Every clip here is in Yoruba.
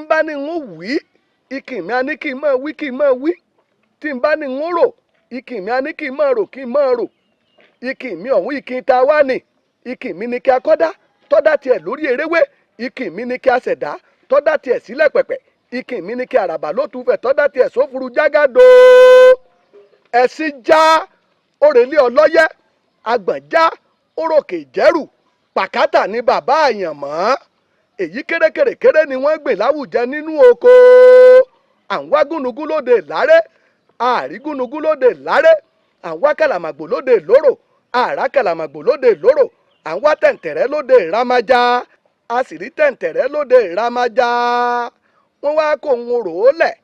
N bá ní ń wí, ikìn mi á ní kí n máa wí, kí n máa wí. Tí n bá ní ń rò, ikìn mi á ní kí n máa rò, kí n máa rò. Ikìn mi ọ̀hún, ikìn ta wá ni. Ikìn mi ni kí a kọ́dá tọ́dá tiẹ̀ lórí eréwé. Ikìn mi ni kí a ṣẹ̀dá tọ́dá tiẹ̀ sílẹ̀ pẹ̀pẹ̀. Ikìn mi ni kí àràbà ló tún fẹ̀ tọ́dá tiẹ̀ sófuru jágàdo. Ẹ̀sìn já òrèlé ọlọ́yẹ́, agbọ̀n já òròkè ìjẹ́rù. Pàkátà ni bàbá àyànmọ́. Èyí kérékèrèkéré ni wọ́n gbìn láwùjẹ nínú oko. À ń wá gúnugún lóde láré, àrí gúnugún lóde láré. À ń wá kàlàmàgbò lóde lóró, àrá kàlàmàgbò lóde lóró. À ń wá tẹ̀ǹtẹ̀rẹ́ lóde ìramájá, a sì rí tẹ̀ǹtẹ̀rẹ́ lóde ìramájá. Wọ́n wá kó òun rò ó lẹ̀.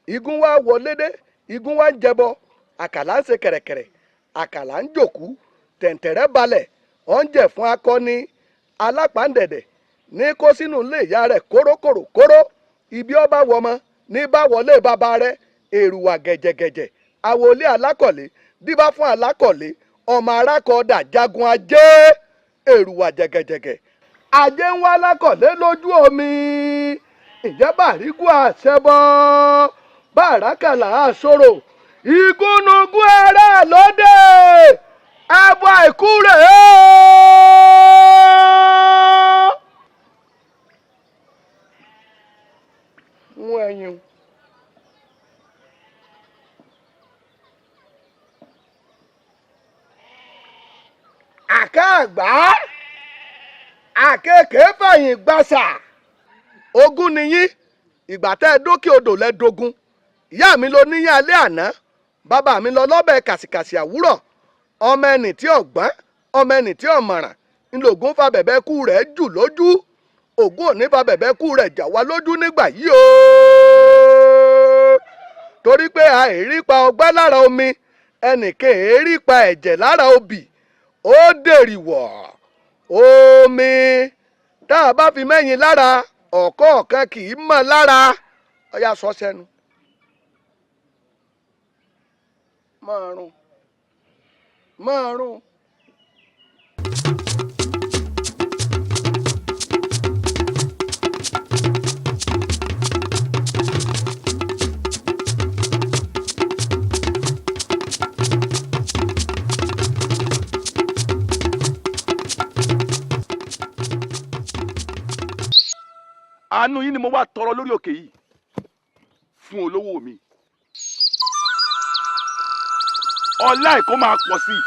Igun wá wọlé dé, igun wá ń jẹbọ, àkàlà ń ṣe kẹ̀rẹ̀kẹ̀rẹ̀, àkàlà ń jòkú. Tẹ̀ǹtẹ̀rẹ́ balẹ̀, ọ̀ ń jẹ̀ fún akọni alápàǹdẹ̀dẹ̀ ní kó sínú ilé ìyá rẹ̀ kórókòrò kóró. Ibi ọba wọmọ ní bá wọlé bàbá rẹ̀. Èrùwà gẹ̀jẹ̀gẹ̀jẹ̀ àwọlé alákọ̀lé, díbá fún alákọ̀lé ọmọ arákọ̀ọ́dà jagun ajé. Èrùwà jẹ̀gẹ̀jẹ̀gẹ̀ ajé ń wá alákọ̀lé lójú omi. Ìjẹ́ bàrígù àṣẹbọ bàrákàlà àṣọrò ìgúnnugún ẹrẹ́ lóde ẹbọ àìkú rèé o. Mú ẹyin. Àká àgbá àkekèé fẹ̀yìn gbàṣà. Ogún nìyí, ìgbà tẹ́ ẹ dókè odò lẹ dogun. Ìyá mi ló níyàn alẹ́ àná, bàbá mi lọ lọ́bẹ̀ kàsìkàsì àwúrọ̀. Ọmọ ẹnì tí ọ̀gbọ́n, ọmọ ẹnì tí ọ̀mọ̀ràn ńlọgùn fa bẹ̀bẹ̀ kú rẹ̀ jù lójú. Ògún òní fa bẹ̀bẹ̀ kú rẹ̀ jà wá lójú nígbà yìí o, torí pé àìrí pa ọgbẹ́ lára omi, ẹnìkan èérí pa ẹ̀jẹ̀ lára obì. Ó dèrìwọ̀ omi tá a bá fi mẹ́yìn lára, ọ̀kọ̀ọ̀kan kì í mọ̀ lára. Ọ̀yà sọ sẹ́nu. Márùn márùn. Àánú yín ni mo wá tọrọ lórí òkè yìí fún olówó mi. Ọlá ẹ̀ kó máa pọ̀ sí i.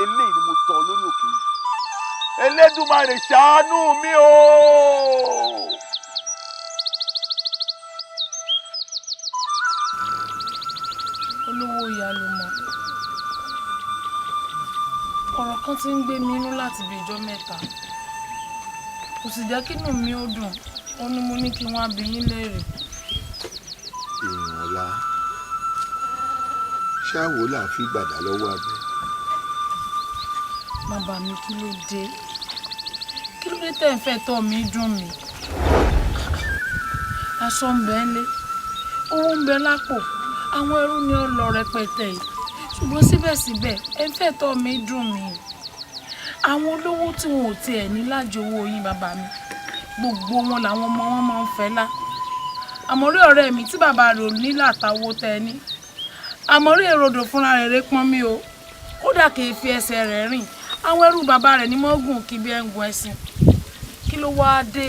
Eléyìí ni mo tọrọ lórí òkè yìí. Elédùmarè ṣàánú mi o. Olówó ìyá ló mọ ọ̀rọ̀ kan tí ń gbé mi inú láti bí ijọ́ mẹ́ta, kò sì jẹ́ kínú mi ó dùn. Ó ní mo ní kí wọ́n á bi yín léèrè. Èèyàn ọ̀la ṣáwo là fi gbàdá lọ́wọ́ abẹ. Bàbá mi, kí ló dé? Kí ló dé tẹ́ ń fẹ́ tọ́ mi dùn mí? Aṣọ ń bẹ ńlé, owó ń bẹ lápò, àwọn ẹrú ni ó lọ rẹpẹtẹ yìí, ṣùgbọ́n síbẹ̀síbẹ̀ ẹ ń fẹ́ tọ́ mi dùn mí. Àwọn olówó tí wọn ò tiẹ̀ ní lájọ owó yín, bàbá mi, gbogbo wọn làwọn ọmọ wọn máa ń fẹ́ lá. Àmọ́rí ọ̀rẹ́ mi tí bàbá rẹ̀ ò ní làtàwọ́ tẹ ní, àmọ́rí èròdò fúnra rẹ̀ rẹ̀ pọ́n mi o, kódà kì í fi ẹsẹ̀ rẹ̀ rìn. Àwọn ẹrú bàbá rẹ̀ ní mọ́gùn kí bí ẹ̀ ń gun ẹṣin. Kí ló wáá dé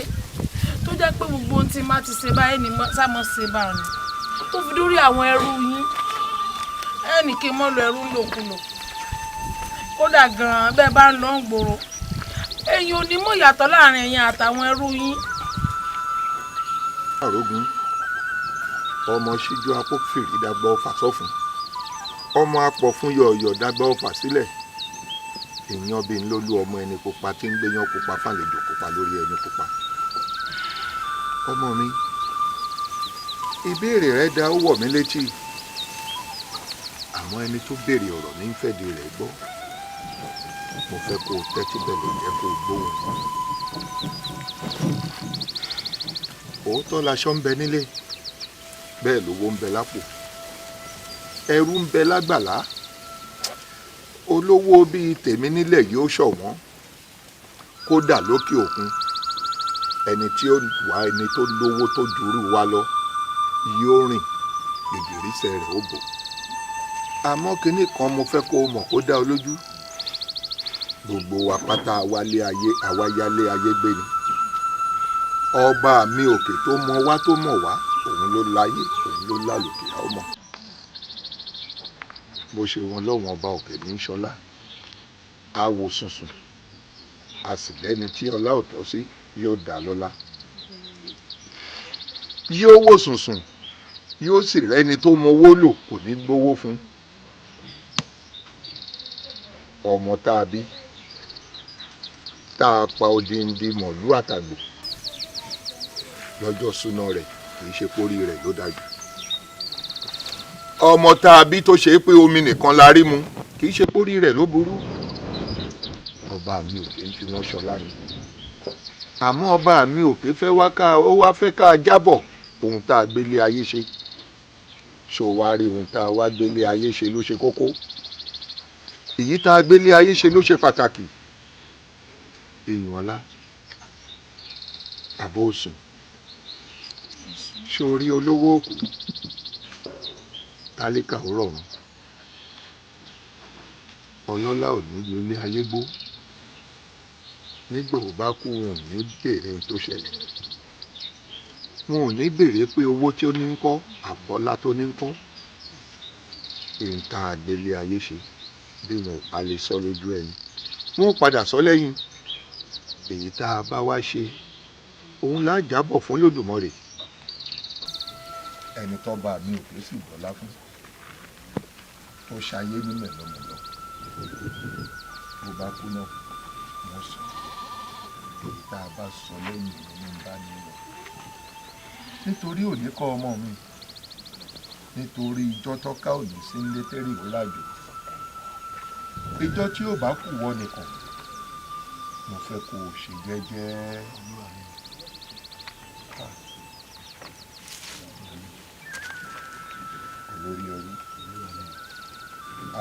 tó jẹ́ pé gbogbo ohun tí má ti ṣe báyìí ni sámọ́ ṣe bá ní tó fi dórí àwọn ẹrú yín? Ẹnì kí n mọ́ lọ ẹrú ńlòkulò, kódà gan-an bẹ́ẹ̀ bá ń lọ ń gbòòrò, èyàn ò ní mọ̀ yàtọ̀ láàrin ẹ̀yin àtàwọn ẹrú yín. Àrògùn ọmọ síjú apó fìrí dàgbà ọfà sọfún, ọmọ apọ̀ fún yọ̀ọ̀yọ̀ dàgbà ọfà sílẹ̀. Èèyàn bíi ńlọ́lú ọmọ ẹni pupa tí ń gbéyàn pupa fàlejò pupa lórí ẹni pupa. Ọmọ mi, ìbéèrè rẹ da, ó wọ̀ mí létí, àmọ́ ẹni tó béèrè ọ̀rọ̀ ní fẹ̀dí rẹ̀ gbọ́. Mo fẹ́ kó o tẹ́tí bẹ̀lẹ̀ jẹ́ kó o gbóhùn. Òótọ́ laṣọ ń bẹ nílé, bẹ́ẹ̀ lówó ń bẹ lápò, ẹrú ń bẹ lágbàlá. Olówó bíi tèmi nílẹ̀ yóò ṣọ̀wọ́n, kódà lókè òkun. Ẹni tí ó wá ẹni tó lówó tó jùrú wa lọ yóò rìn gìgìrísẹ̀ rẹ̀ ó bò. Àmọ́ kinní kan mo fẹ́ kó o mọ̀ kó dá ọ lójú, gbogbo wa pátá wálé ayé, àwa yálé ayé gbé ni. Ọba mi òkè tó mọ wá tó mọ̀ wá, òun ló láyé, òun ló lálòkè a ó mọ̀. Bó ṣe wọn lọ́wọ́n ọba òkè ní ṣọlá, a wò sùnsùn, a sì lẹ́ni tí ọlá ò tọ́ sí yóò dá lọ́lá. Yóò wò sùnsùn, yóò sì rẹ́ni tó mọwó lò kò ní gbowó fún. Ọmọ tá a bí tá a pa odindi mọ̀lú àtàgbò lọ́jọ́ súná rẹ̀ kì í ṣe pórí rẹ̀ ló dájú. Ọmọ tá a bí tó ṣe é pé omi nìkan la rí mu kì í ṣe pórí rẹ̀ ló burú. Ọba mi ò kì í fi wọ́n ṣọlá ni. Àmọ́ ọba mi ò kì í fẹ́ wá ká ó wá fẹ́ ká jábọ̀ ohun tá a gbélé ayé ṣe. Ṣó wá rí ohun tá a wá gbélé ayé ṣe ló ṣe kókó. Èyí tá a gbélé ayé ṣe ló ṣe pàtàkì. Èèyàn ọlá àbó òsùn sórí olówó òkú tálíkà ó rọrùn, ọlọ́lá ò ní lólé ayé gbó. Nígbà ò bá kú wọn ò ní béèrè ohun tó ṣẹlẹ̀, wọn ò ní béèrè pé owó tí ó ní ń kọ́ àbọ́lá tó ní ń kọ́. Èyí tá a gbélé ayé ṣe bí wọn ò bá lè sọ lójú ẹni, wọn ò padà sọ lẹ́yìn. Èyí tá a bá wá ṣe òun là á jábọ̀ fún Olódùmarè. Ẹni tó bá mi ò kì í sì gbọ́lá fún tó ṣayé ní mẹ̀lọmẹ̀lọ, bó bá kú náà wọ́n sọ. Èyí tá a bá sọ lẹ́yìn ló ń bá ní lọ. Nítorí òní kọ́ ọmọ mi, nítorí ijọ́ tọ́ka òní sí ń lé tẹ́rì ó rájò, ijọ́ tí ó bá kù wọ́ nìkan mo fẹ́ kó o ṣe jẹ́jẹ́. Olórí ẹrú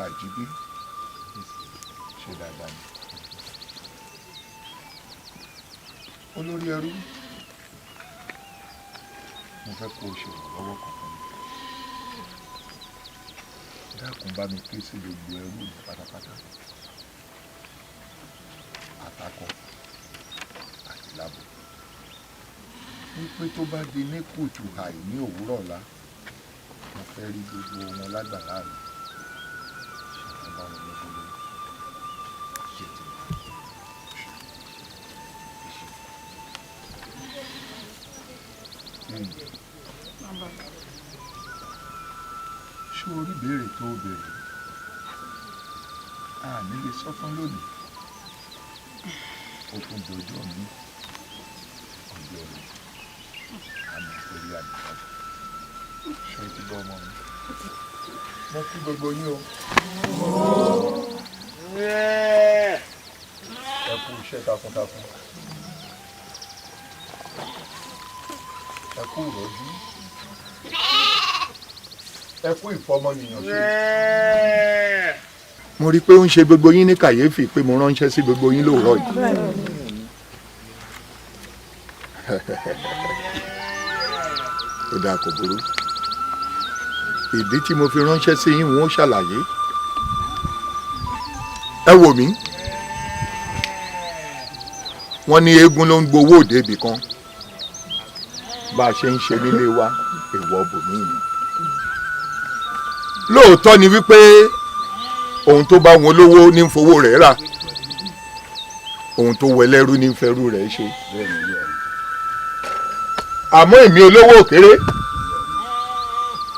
àjíbí ṣe dáadáa ni. Olórí ẹrú, mo fẹ́ kó o ṣe ìrànlọ́wọ́ kan fún mi. Dákun bá mi ké sí gbogbo ẹrú mi pátápátá, àtakọ àti lábọ̀, wípé tó bá di ní kùtù àì ní òwúrọ̀ ọ̀la, mo fẹ́ rí gbogbo wọn lágbàlá mi. Ṣùgbọ́n bá wọn lọ́gbọ́n lórí. Ṣé o rí ìbéèrè tó o béèrè? A ní lè sọ tán lónìí. Ó tún dojú mi ọjọ́ rẹ̀ àmì orí àdìgbà. Ṣé o ti bọ́ ọmọ mi? Mo kí gbogbo yín o. Ẹ kú iṣẹ́ takuntakun. Ẹ kú ìrọ́jú. Ẹ kú ìfọmọnìyàn ṣe. Mo rí i pé ó ń ṣe gbogbo yín ní kàyéfì pé mo ránṣẹ́ sí gbogbo yín lóòrọ̀ yìí. Ó dáa, kò burú. Ìdí tí mo fi ránṣẹ́ sí yín wọ́n ṣàlàyé. Ẹ wò mí. Wọ́n ní eégún ló ń gbowó òde ibì kan. Bá a ṣe ń ṣe nílé wa, èèwọ̀ bòmíì ni. Lóòótọ́ ni wípé ohun tó bá wọn lówó ní ń fowó rẹ̀ rà, ohun tó wẹlẹ́rú ní ń fẹ́rú rẹ̀ ṣe. Àmọ́ èmi olówó òkéré,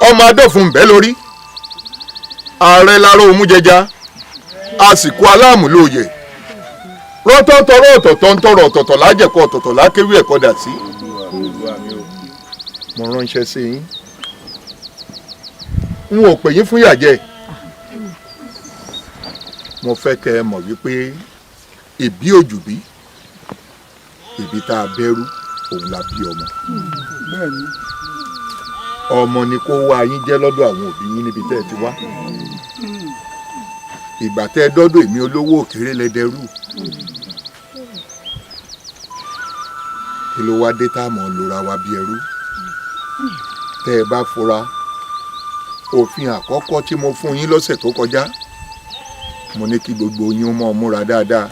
ọmọ adọ́fun bẹ́ẹ̀ lórí, ààrẹ láró òmùjẹja, àsìkò aláàmúlòyè, rọ́tọ́tọ́rọ́ ọ̀tọ̀tọ̀ ń tọrọ ọ̀tọ̀tọ̀ lájẹ̀kọ́ ọ̀tọ̀tọ̀ lákéwì ẹ̀kọ́ dà sí. Mo ránṣẹ́ sí yín, n ò pè yín fún yàjẹ́. Mo fẹ́ kẹ́ ẹ mọ̀ wípé ìbí òjùbí, ìbí tá a bẹ̀rù òun la bí ọmọ. Ọmọ ni kó wá yín jẹ́ lọ́dọ̀ àwọn òbí yín níbi tẹ́ ẹ ti wá. Ìgbà tẹ́ ẹ dọ́dọ̀ èmi olówó òkèrè lẹ́dẹ̀rú. Kí ló wá dé tá a mọ̀ lóra wa bí ẹrú? Tẹ́ ẹ bá fura, òfin àkọ́kọ́ tí mo fún yín lọ́sẹ̀ tó kọjá, mo ní kí gbogbo yín ó mọ̀ múra dáadáa,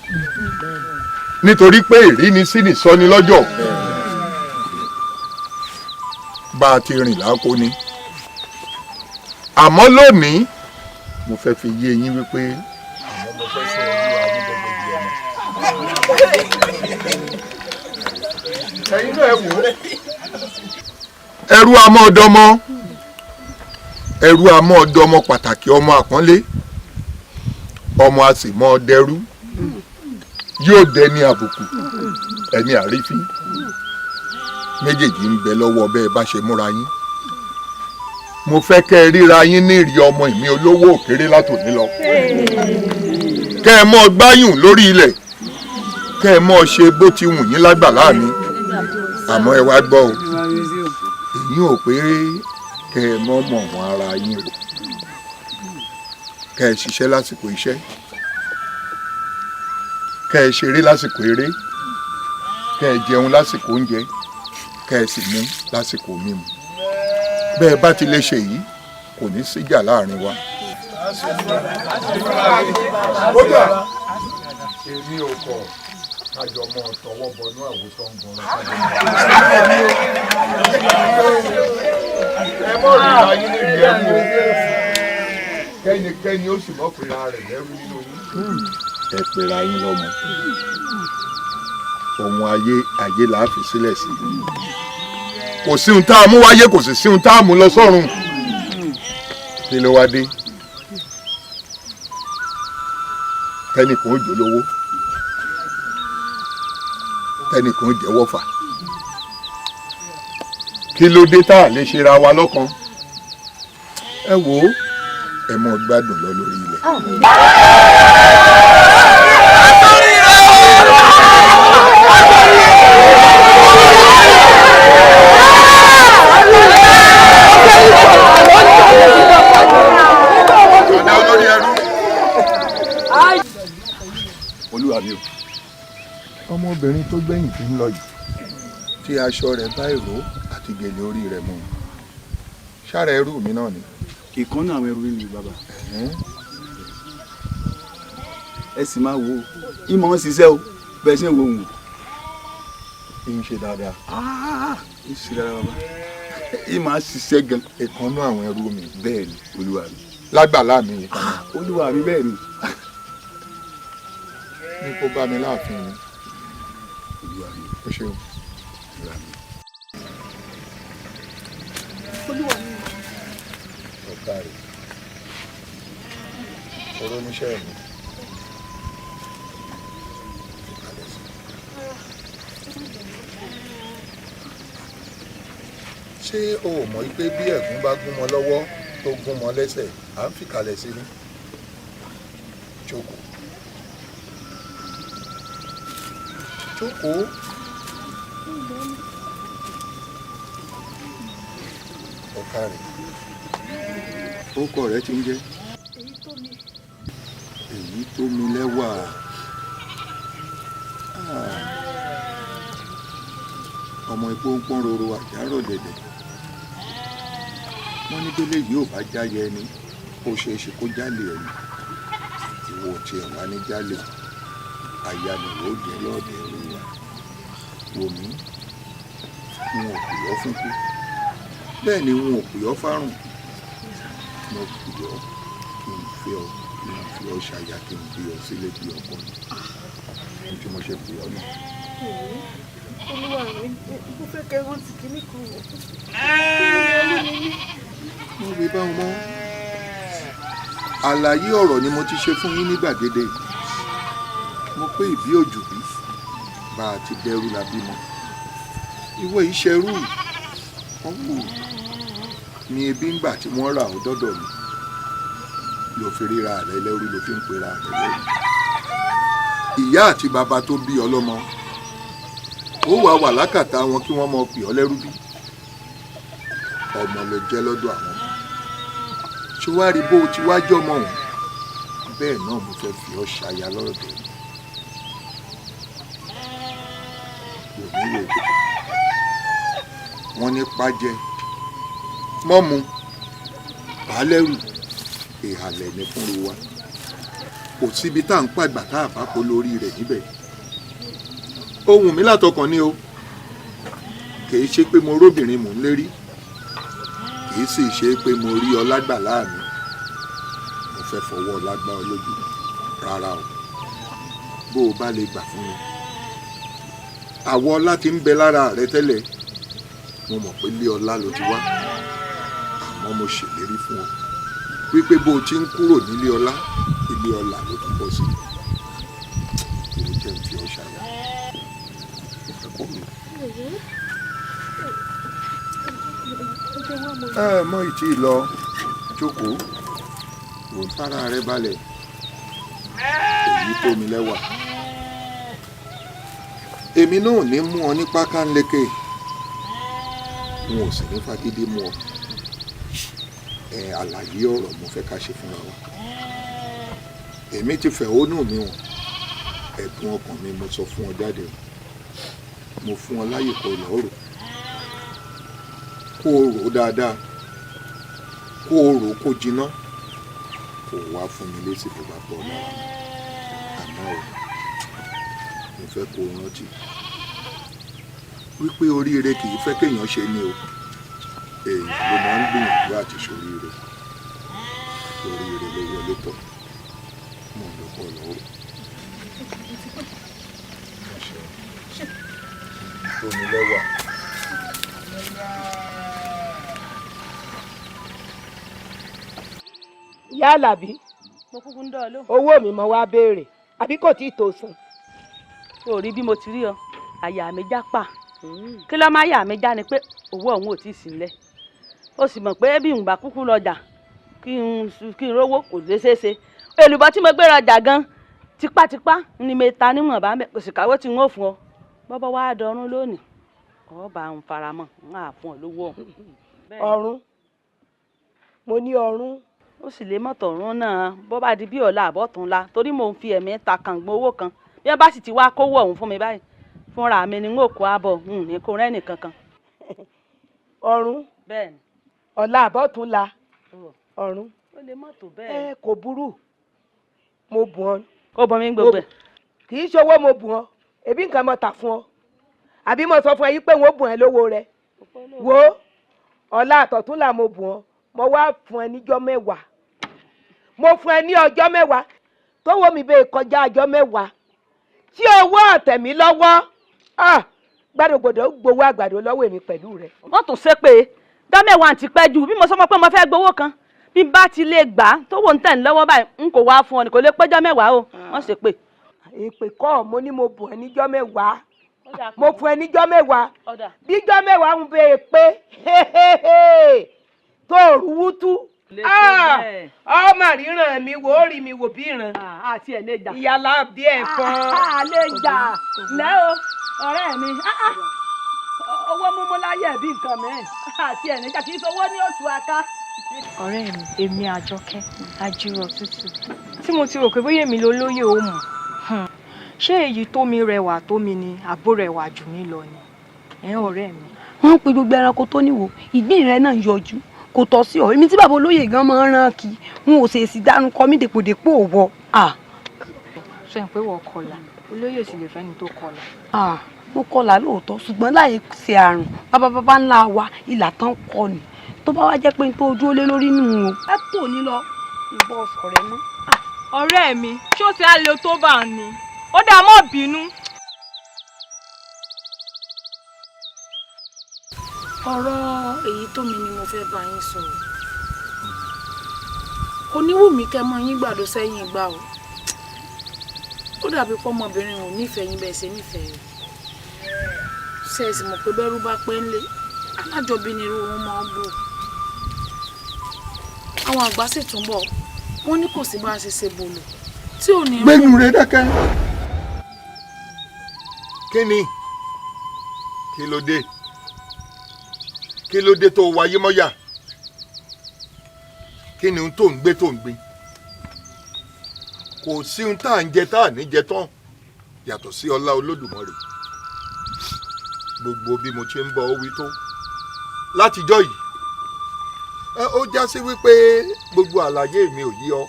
nítorí pé ìrínisí nìsọni lọ́jọ́. Bá a ti rìn láko ni. Àmọ́ lónìí mo fẹ́ fi yé yín wípé àmọ́ mo fẹ́ sọ olúwa yín gẹ́gẹ́ bí ọmọ. Ẹ̀yin náà ẹ wò ó. Ẹrú àmọ́ ọ̀dọ́mọ, ẹrú àmọ́ ọ̀dọ́mọ pàtàkì, ọmọ àpọ́nlé, ọmọ a sì mọ́ dẹrú, yóò dẹni àbùkù, ẹni àrífín. Méjèèjì ń bẹ lọ́wọ́ bẹ́ẹ̀ bá ṣe múra yín. Mo fẹ́ kẹ́ ẹ ríra yín ní ìrì ọmọ ìmí olówó òkèrè látòní lọ. Kẹ́ ẹ mọ́ gbáyùn lórí ilẹ̀, kẹ́ ẹ mọ́ ṣe bó ti wù yín lágbàlá mi. Àmọ́ ẹ wá gbọ́ o, èyí ò pé kẹ́ ẹ mọ́ mọ̀ wọ́n ara yín o. Kẹ́ ẹ ṣiṣẹ́ lásìkò iṣẹ́, kẹ́ ẹ ṣeré lásìkò eré, kẹ́ ẹ jẹun lásìkò oúnjẹ, kẹ́ ẹ sì mú lásìkò mímu. Bẹ́ẹ̀ bá ti lè ṣe yìí, kò ní síjà láàrin wa. Kódà èmi ò kọ̀ kájọ mọ́ tọwọ́ bọnú àwòtọ́ ń gbọ́n kájọ mọ́. Ẹ mọ̀ rí ayé níbi ẹrú o. Kẹ́nikẹ́ni ó sì mọ̀ pera rẹ̀ lẹ́rú nínú yín. Ẹ pera yín lọ́mọ. Ohun ayé ayé là á fi sílẹ̀ sí. Kò sí ohun tá a mú wáyé, kò sì sí ohun tá a mú lọ sọ́run. Kí ló wá dé? Tẹnìkan ó jólówó, tẹnìkan ó jẹ́wọ́ fà. Kí ló dé tá a lè ṣera wa lọ́kan? Ẹ wò ó, ẹ mọ́ gbádùn lọ lórí ilẹ̀. Olúwa mi o. Ọmọbìnrin tó gbẹ̀yìn tí ń lọ yìí, tí aṣọ rẹ̀ bá ìró àti gèlè orí rẹ̀ mu, ṣára ẹrú mi náà ni. Ìkan náà àwọn ẹrú mi bàbá. Ẹ sì máa wo ìmọ̀ ń ṣiṣẹ́ o, bẹ́ẹ̀ ṣe ń wo òun. Ń ṣe dáadáa. Ń ṣe dáadáa bàbá. Ìmọ̀ á ṣiṣẹ́ gan. Ìkan náà àwọn ẹrú mi. Bẹ́ẹ̀ ni olúwa mi. Lágbàlá mi ìkan náà. Olúwa mi bẹ́ẹ̀ ni. Ní kó bá mi láàfin mi. Olúwa mi. O ṣeun. Olúwa mi. Olúwa mi. Ọ̀gá rẹ̀. Ọ̀rọ̀ oníṣẹ́ mi. Ṣé o ò mọ̀ pé bí ẹ̀gún bá gún mọ́ lọ́wọ́ tó gún mọ́ lẹ́sẹ̀, à ń fìkàlẹ̀ sí ni? Jókòó. Jókòó. Ọ̀ka rẹ̀. Orúkọ rẹ̀ ti ń jẹ́? Èyí tó mi lẹ́wà. Ọmọ epo ń pọ́n roro àjárò dẹ̀dẹ̀. Wọ́n ní délé yìí ò bá jáyẹ ẹni, ó ṣeé ṣe kó jálè ẹni. Ìwọ tiẹ̀ wá ní jálè. Aya ni wò ó jẹ́ lọ́ọ̀dẹ̀ ẹrú wa. Wò mí, n ò pè ọ́ fún kú. Bẹ́ẹ̀ ni n ò pè ọ́ fárùn. Mo pè ọ́ kí n fẹ́ ọ, kí n fi ọ́ ṣaya, kí n gbé ọ sílé bí ọkọ mi. Ní tí mo ṣe pè ọ́ náà. Olúwa mi, mo fẹ́ kẹ́ rántí kíní kan wò. Mo rí báwọn mọ́. Àlàyé ọ̀rọ̀ ni mo ti ṣe fún yín ní gbàgede. Mo pé ìbí òjò bí, bá a ti dẹrú la bímọ. Ìwọ yìí ṣerú, wọ́n wù ní ebi ńgbà tí wọ́n rà ó dọ́dọ̀ mi. Ló fi ríra rẹ lẹ́rú, ló fi ń pera rẹ lẹ́rú. Ìyá àti bàbá tó bí ọlọ́mọ, ó wàá wà lákàtà wọn kí wọ́n mọ pè ọ́ lẹ́rú bí. Ọmọ ló jẹ́ lọ́dọ̀ àwọn ọmọ. Ṣé wàá rí bó o ti wá jọmọ òun? Bẹ́ẹ̀ náà mo fẹ́ fi ọ́ ṣaya lọ́dọ̀ mi. Wò mí wò. Wọ́n ní pàjẹ́ mọ́mu bàálẹ́rù ìhàlẹ̀ ní fúnru wa. Kò síbi tá à ń pàgbà tá a bá kó lórí rẹ̀ níbẹ̀. Ohun mi látọkàn ni o, kì í ṣe pé mo róbìnrin mò ń lérí, kì í sì ṣe pé mo rí ọlágbà láàmì mo fẹ́ fọwọ́ ọlágbà ọ lójú rárá o. Bó o bá lè gbà fún mi, àwọ̀ ọlá ti ń bẹ lára rẹ tẹ́lẹ̀, mo mọ̀ pé ilé ọlá ló ti wá, àmọ́ mo ṣèlérí fún ọ wípé bó o ti ń kúrò nílé ọlá, ilé ọlá ló tún bọ́ sí. Ìwọ jẹ́ ń fi ọ ṣàyà ẹ̀kọ́ mi. Ẹ mọ ìtì lọ jókòó, wò ń fara rẹ balẹ̀, èyí tó mi lẹ́wà. Èmi náà ní mú ọ ní pákánleke, n ò sì ní fagídí mú ọ. Ẹ àlàyé ọ̀rọ̀ mo fẹ́ ká ṣe fúnra wa. Èmi ti fẹ̀hónú mi hàn, ẹ̀dùn ọkàn mi mo sọ fún ọ jáde, mo fún ọ láyè kó lọ́ọ́ rò, kó o rò dáadáa, kó o rò kó jiná, kó o wá fún mi lésì bó bá bọ́ lára mi. Àmọ́ o, mo fẹ́ kó o rántí wípé oríire kì í fẹ́ kéèyàn ṣe ni o, èèyàn ló máa ń gbìyànjú àti ṣoríire. Oríire ló wọlé tọ̀, mo lọ kọ́ lọ́wọ́. Tómi lẹ́wà. Ìyá Àlàbí, owó mi mo wá béèrè, àbí kò tí ì tó san. O rí bí mo ti rí ọ, àyà mi já pa. Kí ló máa yà mí já ni pé owó ọ̀hún ò tí ì sílẹ̀. Ó sì mọ̀ pé bí n bá kúkú lọ́jà kí n rówó kò lè ṣeé ṣe. Èlùbọ́ tí mo gbé rọjà gan tipátipá ni mi ta níwọ̀nba mẹ́, kò sì káwé tí n ó fún ọ. Bọ́bọ́ wá dọrún lónìí, ọba ń faramọ́, ń á fún ọ lówó ọ̀hún. Ọ̀run, mo ní ọ̀run. Ó sì lè mọ̀tọ̀ ọ̀run náà bó bá di bí ọ̀la àbọ̀tún la, torí mò ń fi ẹ̀mí ta kàngbọ̀n owó kan. Bí wọ́n bá sì ti wá kówó ọ̀hún fún mi báyìí, fúnra mi ni n ó kó abọ́, n ní kó rẹ́nì kankan. Ọ̀run, ọ̀la àbọ̀tún la, ọ̀run. Ó lè mọ̀tò bẹ́ẹ̀. Ẹ kò burú, mo bùn ọ. Ó bùn mi gbogbo ẹ̀. Kì í ṣowó mo bùn ọ, ebi nǹkan mo tà fún ọ, àbí mo sọ fún ẹ yí pé n ó bùn ẹ lówó rẹ. Wo ọ̀la àtọ̀tún la mo bùn ọ, mo wá fún ẹ níjọ́ mẹ́wàá, mo fún ẹ ní ọjọ́ mẹ́wàá, tówó mi bẹ́ẹ̀ kọjá ọjọ́ mẹ́wàá tí owó ọ̀tẹ̀ mi lọ́wọ́, gbàdògbòdò gbowó àgbàdo lọ́wọ́ èmi pẹ̀lú rẹ. Wọ́n tún ṣe pé dá mẹ́wàá ti pẹ́ jù, bí mo sọ fún ọ pé mo fẹ́ gbowó kan, bí n bá ti lè gbà á tówó ń tẹ̀ ń lọ́wọ́ báyìí, n kò wá fún ọ ní kò lè péjọ́ mẹ́wàá o, wọ́n ṣe pé. Èpè kọ́, mo ní mo bùn ẹ níjọ́ mẹ́wàá, mo fún ẹ níjọ́ mẹ́wàá, bíjọ́ mẹ́wàá ń bẹ pé tó rúwútú ọmọ ríran mi wò ó rí mi wò bí ìran ìyàlá bí ẹ̀fọn. A lè jà lẹ́ o ọ̀rẹ́ mi, owó múmú láyé bí nǹkan mìíràn àti ẹ̀ níjà kì í sọ owó ní òtún aká. Ọ̀rẹ́ mi, èmi Àjọkẹ́ ajírọ̀ tútù tí mo ti rò pé bóyá èmi ló lóye ó mọ̀, ṣé èyí tó mi rẹwà tó mi ni àbó rẹwà jù mí lọ ni ẹ̀ ọ̀rẹ́ mi. Wọ́n ń pe gbogbo ẹranko tó níwò, ìgbín rẹ náà yọjú kò tọ́ sí ọ. Èmi tí bàbá olóyè gan máa ń rán kí n ò ṣèèṣì dárúkọ mi dèpòdèpò wọ. Ṣé n pé wọ́n kọlà, olóyè sì lè fẹ́ni tó kọlà. Mo kọlà lóòótọ́, ṣùgbọ́n láì ṣe àrùn bàbá bàbá ńlá wa ìlà tán kọ ni, tó bá wá jẹ́ pé n tó ojú ó lé lórí nù o. Ẹ tò ní lọ ìbọn sọ̀rẹ́ mọ́. Ọ̀rẹ́ mi, ṣó ti á lo tó bá ń ní? Ó dáa, mọ́ bínú. Ọ̀rọ̀ èyí tó mi ni mo fẹ́ bá yín sọ. Kò ní wù mí kẹ́ mọ́ yín gbàdo sẹ́yìn ìgbà o. Ó dàbí pọ́mọbìnrin ò nífẹ̀ẹ́ yín bẹ́ẹ̀ ṣe nífẹ̀ẹ́ rẹ̀. Ṣé ẹ sì mọ̀ pé bẹ́rú bá pẹ́ ńlé, alájọbí ni irú wọn máa ń bò. Àwọn àgbà sì tún bọ̀, wọ́n ní kò sí bá a ṣe ṣe bòlò tí ò ní. Gbẹ́nu rẹ dákẹ́. Kí ni? Kí ló dé? Kí ló dé tó wáyé mọ́yà? Kí ni ohun tó ń gbé tó ń gbin? Kò sí ohun tá à ń jẹ tá à ní jẹ tán yàtọ̀ sí ọlá Olódùmarè. Gbogbo bí mo ṣe ń bọ ó wí tó, Látijọ́ yìí ó já sí wípé gbogbo àlàyé mi ò yí ọ.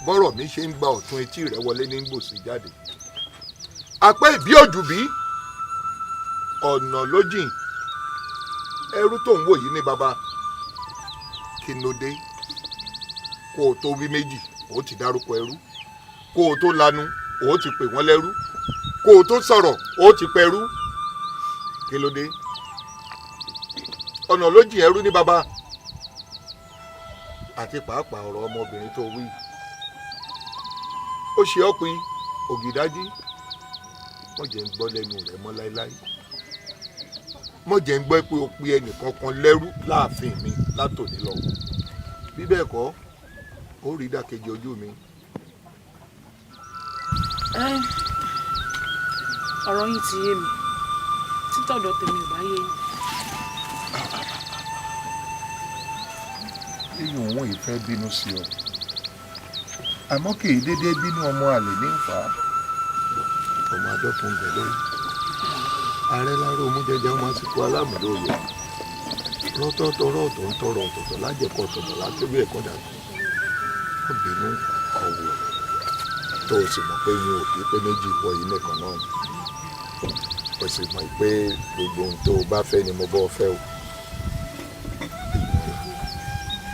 Bọ́rọ̀ mi ṣe ń gba ọ̀tún etí rẹ wọlé ní gbòsì jáde. Àpẹ́ ìbí òjùbí ọ̀nà ló jìn. Ẹrú tó ń wò yìí ní baba. Kí ló dé? Kó o tó wí méjì, ó ti dárúkọ ẹrú. Kó o tó lanu, ó ti pè wọ́n lẹ́rú. Kó o tó sọ̀rọ̀, ó ti pẹrú. Kí ló dé? Ọ̀nà ló jìn ẹrú ní baba. Àti pàápàá ọ̀rọ̀ ọmọbìnrin tó wí. Ó ṣe ọ́ pin ògìdájí. Mọ̀ jẹ́ ń gbọ́ lẹ́nu rẹ̀ mọ́ láéláé. Mọ̀ jẹ́ ń gbọ́ pé o pe ẹnìkankan lẹ́rú láàfin mi látòní lọ. Bí bẹ́ẹ̀ kọ́, ó rí ìdàkejì ojú mi. Ọ̀rọ̀ yín ti yé mi. Títọ̀dọ̀ tèmi ò bá yé yín. Iyùn òun ìfẹ́ bínú sí ọ. Àmọ́ kì í dédé bínú ọmọ àlè ní fà á. Ọmọ adọ́kun bẹ̀ lórí. Ààrẹ láró mú jẹjẹ ọmọ àsìkò alámùlóye. Rọ́tọ́tọ́ rọ́ọ̀tọ̀ ń tọrọ ọ̀tọ̀tọ̀ lájẹ̀kọ̀ ọ̀tọ̀tọ̀ lákébí ẹ̀kọ́ dàgbà. Ó bínú ọ̀wọ̀ tó o sì mọ̀ pé yín ò bí pé méjì wọ yìí nìkan náà ni. O sì mọ̀ pé gbogbo ohun tó o bá fẹ́ ni mo bọ́ fẹ́ o.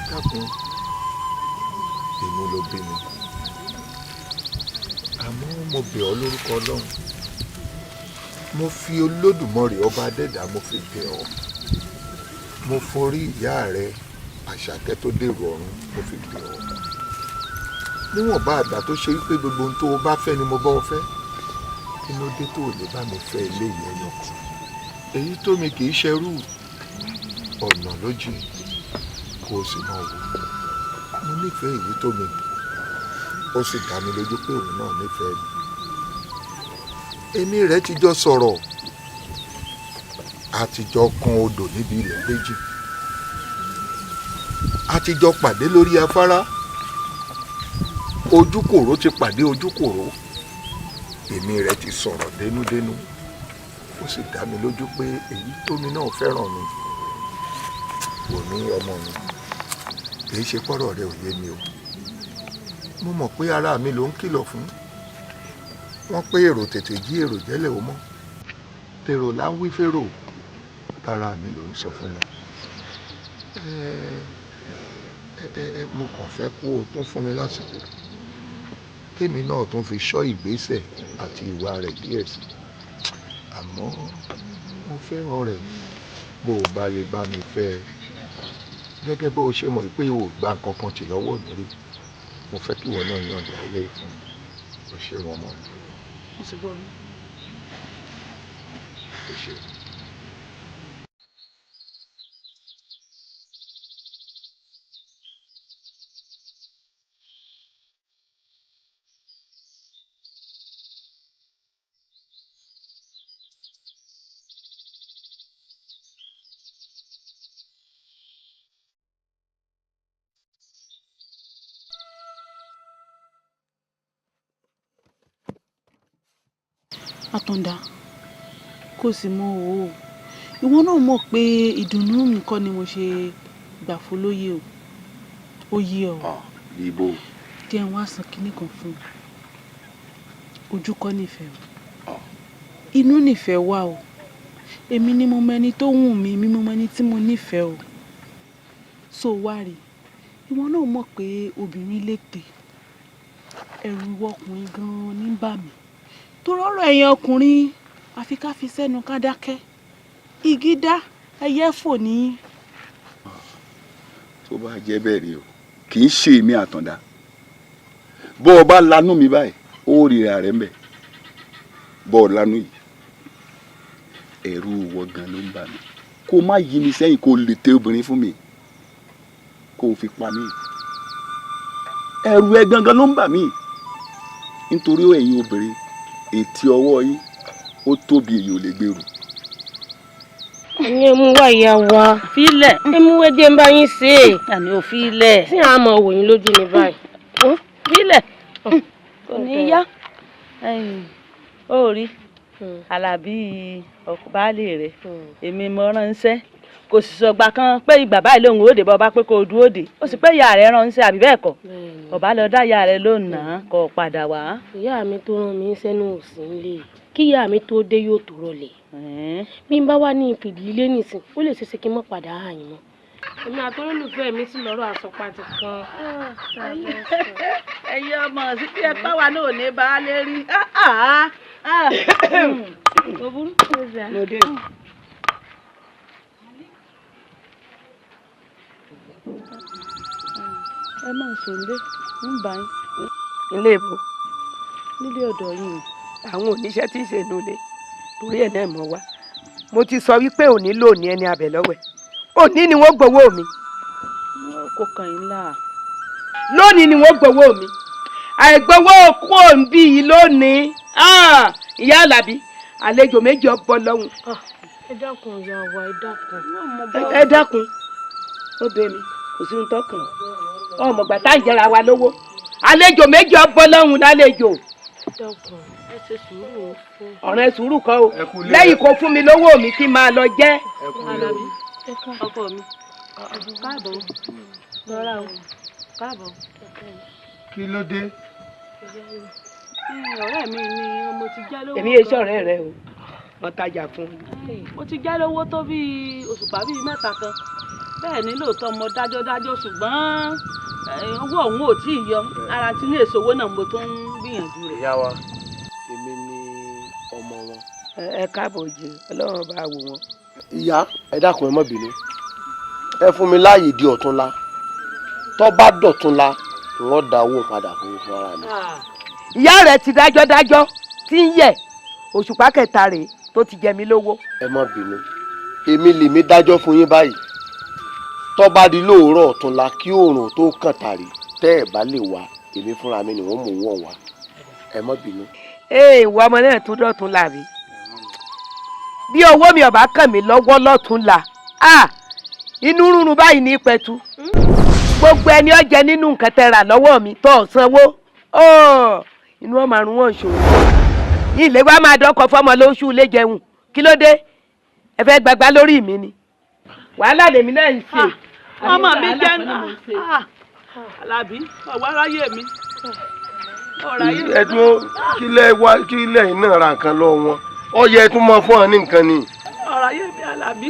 Dákun, inú ló bí mi. Àmọ́ mo bẹ̀ ọ́ lórúkọ Ọlọ́run. Mo fi Olódùmarè ọba Adẹ́dàá mo fi bẹ̀ ọ́. Mo forí ìyá rẹ Àṣàkẹ́ tó dèrò ọ̀run mo fi bẹ̀ ọ́. Níwọ̀nba àgbà tó ṣe wípé gbogbo ohun tó o bá fẹ́ ni mo bọ́ ọ fẹ́. Kí ló dé tó o lè bá mi fẹ́ eléyìí ẹyọ kan? Èyí tó mi kì í ṣerú. Ọ̀nà ló jìn kó o sì máa wò. Mo nífẹ̀ẹ́ èyí tó mi. Ó sì dá mi lójú pé òun náà nífẹ̀ẹ́ mi. Èmi rẹ̀ ti jọ sọ̀rọ̀. A ti jọ kan odò níbi ilẹ̀ méjì. A ti jọ pàdé lórí afárá. Ojúkòrò ti pàdé ojúkòrò. Èmi rẹ̀ ti sọ̀rọ̀ dénúdénú. Ó sì dá mi lójú pé èyí tó mi náà fẹ́ràn mi. Wò mí ọmọ mi. Kì í ṣe pọ́rọ̀ rẹ ò yé mi o. Mo mọ̀ pé ara mi ló ń kìlọ̀ fún. Wọ́n pé èrò tètè jí èrò jẹ́lẹ̀ o mọ́. Tèrò là ń wí fèrò. Tara mi ló ń sọ fún mi. Mo kàn fẹ́ kó o tún fún mi lásìkò. Kémi náà tún fi ṣọ́ ìgbésẹ̀ àti ìwà rẹ̀ díẹ̀ sí. Àmọ́ mo fẹ́ràn rẹ̀ bó o bá lè bá mi fẹ́ ẹ. Gẹ́gẹ́ bó o ṣe mọ̀ pé o ò gba nǹkan kan tì lọ́wọ́ mi rí. Mo fẹ́ kí ìwọ náà yànjú ayé fún mi. O ṣe wọn mọ́ mi. Mo ti gbọ́ mi. O ṣe. Àtàndá, kò sì mọ òwò. Ìwọ náà mọ̀ pé ìdùnnú mi kọ́ ni mo ṣe gbà fọlóyè o. Ó yé ọ. Ibo. Jẹ́ n wá san kinní kan fún un. Ojú kọ́ nífẹ̀ẹ́ o. Inú nífẹ̀ẹ́ wà o. Èmi ni mo mọ ẹni tó wù mí, èmi mo mọ ẹni tí mo nífẹ̀ẹ́ o. So wá rí, ìwọ náà mọ̀ pé obìnrin létè. Ẹ̀rù ìwọ ọkùnrin gan-an ní bà mí. Torí ọ̀rọ̀ ẹ̀yin ọkùnrin àfi ká fi sẹ́nu ká dákẹ́. Igi dá, ẹyẹ fò ní. Tó bá jẹ́ bẹ́ẹ̀ rí o, kì í ṣe èmi Àtàndá. Bó o bá lanú mi báyìí, ó ríra rẹ̀ ń bẹ̀. Bó o lanú yìí, ẹ̀rù ìwọ gan ló ń bà mí. Kó o má yí mi sẹ́yìn kó o lè tẹ obìnrin fún mi. Kó o fi pa mí. Ẹ̀rù ẹ gangan ló ń bà mí. Nítorí ẹ̀yin obìnrin, ètí ọwọ́ yín ó tóbi èyí ò lè gbèrú. Ẹ̀yin ẹ mú wá ìyá wa. Fílẹ̀. Ẹ mú wẹ́dẹ́ ń bá yín ṣe é. Àní ò fílẹ̀. Tí àwọn ọmọ wò yín lójú mi báyìí. Fílẹ̀. Kò ní yá. Ó rí Àlàbí baálé rẹ̀. Èmi mo ránṣẹ́. Kò sì sọgbà kan pé ìgbà báyìí lòun ó dé bọ́ bá pé kó o dúró dé. Ó sì pé ìyá rẹ̀ ránṣẹ́ àbí bẹ́ẹ̀ kọ́. Ọba lọ dá ìyá rẹ̀ lónàá kó o padà wá. Ìyá mi tó rán mi sẹ́nu òsì ńlẹ̀ kí ìyá mi tó dé yóò tó rọlẹ̀. Bí n bá wà ní ìfìdílé nìsín, ó lè ṣeéṣe kí n má padà àyìn mọ́. Èmi àtolólùfẹ́ mi sì lọ́rọ̀ àsọpatì kan. Ẹ̀yin ọmọ sí kí ẹ bá wa náà ò ní bá a lè rí. Ẹ máa sùn lé ń bá yín. Ilé ìbò. Nílé ọ̀dọ̀ yìí. Àwọn oníṣẹ́ tí ń ṣe inú ilé torí ẹ̀ náà mọ̀ wá. Mo ti sọ wípé òní lónìí ẹni abẹ lọ́wẹ̀. Òní ni wọ́n gbowó mi. Kò kàn yín là. Lónìí ni wọ́n gbowó mi. Àìgbowó kú òǹbí yìí lónìí. Ìyá Àlàbí, àlejò méjì ọbọ lọ́hùn. Ẹ dákun ìyá wa, ẹ dákun. Ẹ dákun. Ó bẹ mi, kò sí ohun tó kàn. Ọmọ ìgbà tá à ń jẹra wa lówó. Àlejò méjì ọbọ lọ́hùn lálejò. Ẹ dákun, ẹ ṣe sùúrù fún. Ọ̀rẹ́ sùúrù kọ́ o. Lẹ́yìn kó fún mi lówó mi kí n máa lọ jẹ́. Àlàbí, ọkọ mi, káàbọ̀, rọra o, káàbọ̀. Kí ló dé? Ọ̀rẹ́ mi ni mo ti já lówó. Èmi yé sọ̀rẹ́ rẹ o, wọ́n tajà fún un. Mo ti já lówó tó bíi òṣùpá bíi mẹ́ta kan. Bẹ́ẹ̀ ni lóòótọ́ mo dájọ́ dájọ́ ṣùgbọ́n owó ọ̀hún ò tí ì yọ. Ara tí ní èso owó náà mo tún ń gbìyànjú rẹ̀. Ìyá wa, èmi ni ọmọ wọn. Ẹ káàbọ̀ jù, Ọlọ́run bá wò wọ́n. Ìyá, ẹ dákun ẹ má bínú. Ẹ fún mi láàyè di ọ̀túnla. Tó bá dọ̀túnla, wọ́n dá owó padà fún mi fún ara mi. Ìyá rẹ̀ ti dájọ́ dájọ́ tí ń yẹ̀ òṣùpá kẹta rèé tó ti jẹ mí lówó. Ẹ má bínú, èmi lèmi dájọ́ fún yín báyìí. Tó bá di lóòrọ̀ ọ̀túnla kí oòrùn tó kàn tàrí tẹ́ ẹ̀ bá lè wá, èmi fúnra mi ni wọ́n mú wọ̀n wá. Ẹ má bínú. Ee, ìwọ ọmọ náà tún dọ̀tún la rí. Bí owó mi ò bá kàn mí lọ́wọ́ lọ́tún la, inú rúnrún báyìí ní pẹ̀tù. Gbogbo ẹni ó jẹ nínú nǹkan tẹ́ rà lọ́wọ́ mi tó sanwó. Inú ọmọ àrùn wọn ṣòro. Ilé wa máa dọ́kọ̀ fọ́mọ lóṣù lé jẹun. Kí ló dé? Ẹ fẹ́ gbàgbá lórí mi ni. Wàhálà lèmi náà ń ṣe. Ọmọ mi jẹ́ Àlàbí, ọ̀wá aráyé mi. Ẹ dúró, kí lẹ wá, kí lẹ́yìn náà ra nǹkan lọ wọn. Ó yẹ tún máa fún ọ ní nǹkan ni. Ọ̀rọ̀ ayé mi Àlàbí.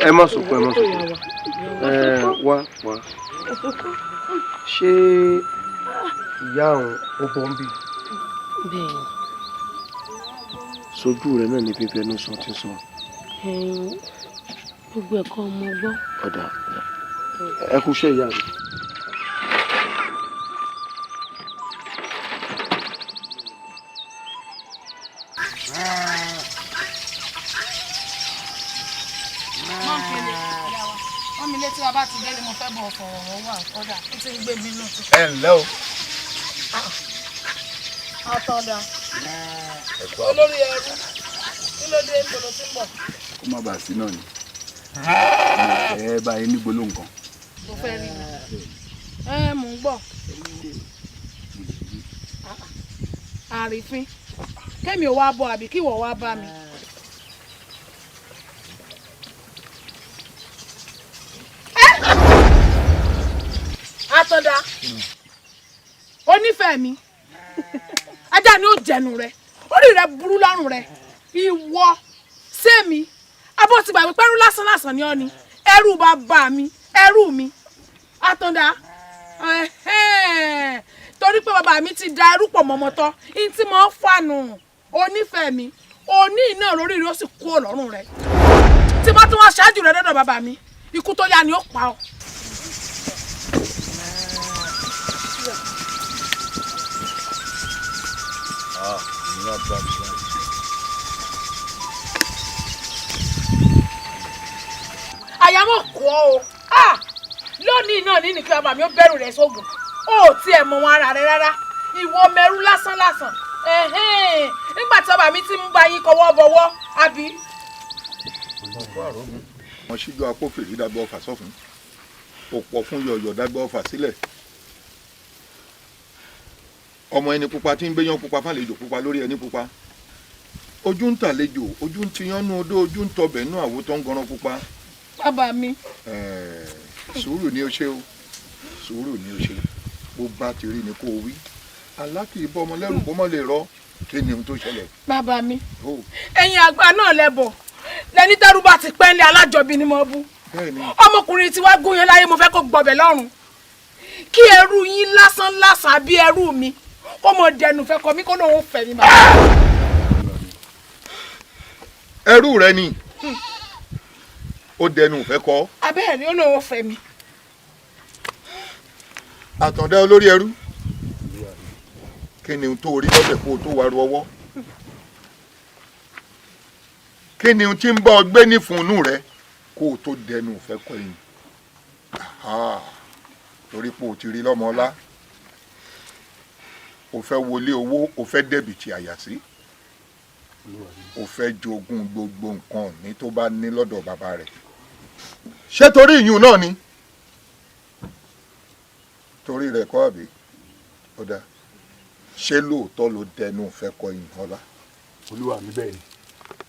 Ẹ má sunkún, ẹ má sunkún. Ẹ wá wá. Ṣé ìyá òun ó bọ́ ń bì? Bẹ́ẹ̀ni. Sojú rẹ náà ní fífẹ́ ní sọ tí ń sọ. Gbogbo ẹ̀kọ́ ọmọ gbọ́. Ọ̀dà ẹ kú iṣẹ́ ìyá mi. Tí a bá ti délé mo fẹ́ bọ̀ fọ̀rọ̀ wà kọ́dà ó ti ń gbé mi nù. Ẹ ǹlẹ́ o. Àtọ̀dá. Olórí ẹrú, kí ló dé níbo ló ti ń bọ̀? Kó má bàa sí náà ni. Ẹ bá yín ní gbólóhùn kan. Mo fẹ́ rí mi. Ẹ mò ń gbọ́. Àrífín. Kémi ò wá bọ̀ àbí kí ìwọ wá bá mi. Àtọ̀dá, onífẹ̀ẹ́ mi, ajá ni ó jẹnu rẹ, orí rẹ burú lọ́rùn rẹ, ìwọ sẹ́mi, abọ́ ti gbàgbé pẹ́rú lásán lásán ni ọ́ ni, ẹrú bàbá mi, ẹrú mi, Àtọ̀dá, torí pé bàbá mi ti da ẹrú pọ̀ mọ́mọ́tọ́, ní tí mo ń fànù onífẹ̀ẹ́ mi, òní iná lórí rẹ ó sì kú ọlọ́run rẹ, tí bá tún wá ṣáájú rẹ dọ́dọ̀ bàbá mi, ikú tó yá ni ó pa ọ́. Àyàmọ̀ kọ́ o, lónìí náà ní nìkan bàbá mi ó bẹ̀rù rẹ̀ sóògùn, ó tiẹ̀ mọ̀ wọn ara rẹ̀ rárá, ìwọ mẹ́rú lásán lásán, nígbà tí bàbá mi ti ń bá yín kọwọ́ bọwọ́, àbí. Wọ́n ṣíjú apófìrí dágbà ọfà sọ́fun, òpọ̀ fún yọ̀yọ̀ dágbà ọfà sílẹ̀. Ọmọ ẹni pupa tí ń gbéyàn pupa fàlejò pupa lórí ẹni pupa. Ojú ń tàlejò, ojú ń tiyánú odó, ojú ń tọbẹ̀ nú àwo tó ń gọran pupa. Bàbá mi. Sùúrù ni o ṣe o, sùúrù ni o ṣe. Bó bá ti rí ni kó o wí. Àlá kì í bọ́ ọmọ lẹ́rù kó mọ́ lè rọ. Kí ni ohun tó ṣẹlẹ̀? Bàbá mi, ẹ̀yin àgbà náà lẹ́bọ̀ lẹ́ni tẹ́rù bá ti pẹ́ ní alájọbí ni mo bú. Ọmọkùnrin tí wàá gúnyán láyé, mo fẹ́ kó gbọbẹ̀ lọ́rùn. Kí ẹrú yín lásán lásán àbí ẹrú mi kó mọ dẹnu fẹ́ kọ mí, kó lóun fẹ́ mi bàbá. Ẹrú rẹ ni ó dẹnu fẹ́ kọ. Abẹ́ẹ̀ ni, ó lóun fẹ́ mi. Àtàndá olórí ẹrú, kí ni ohun tó rí lọ́bẹ̀ kó o tó wá ru ọwọ́? Kí ni ohun tí ń bá ọ gbé nífun inú rẹ kó o tó dẹnu fẹ́ kọ yìí? Torí pé o ti rí lọ́mọ ọlá, o fẹ́ wọlé owó, o fẹ́ dẹ̀bìtì àyà sí, o fẹ́ jogún gbogbo nǹkan ní tó bá ní lọ́dọ̀ bàbá rẹ̀. Ṣé torí ìyún náà ni? Torí rẹ̀ kọ́ àbí? Ó dáa, ṣé lóòótọ́ ló dẹnu fẹ́ kọ ìyún ọlá? Olúwa mi, bẹ́ẹ̀ ni.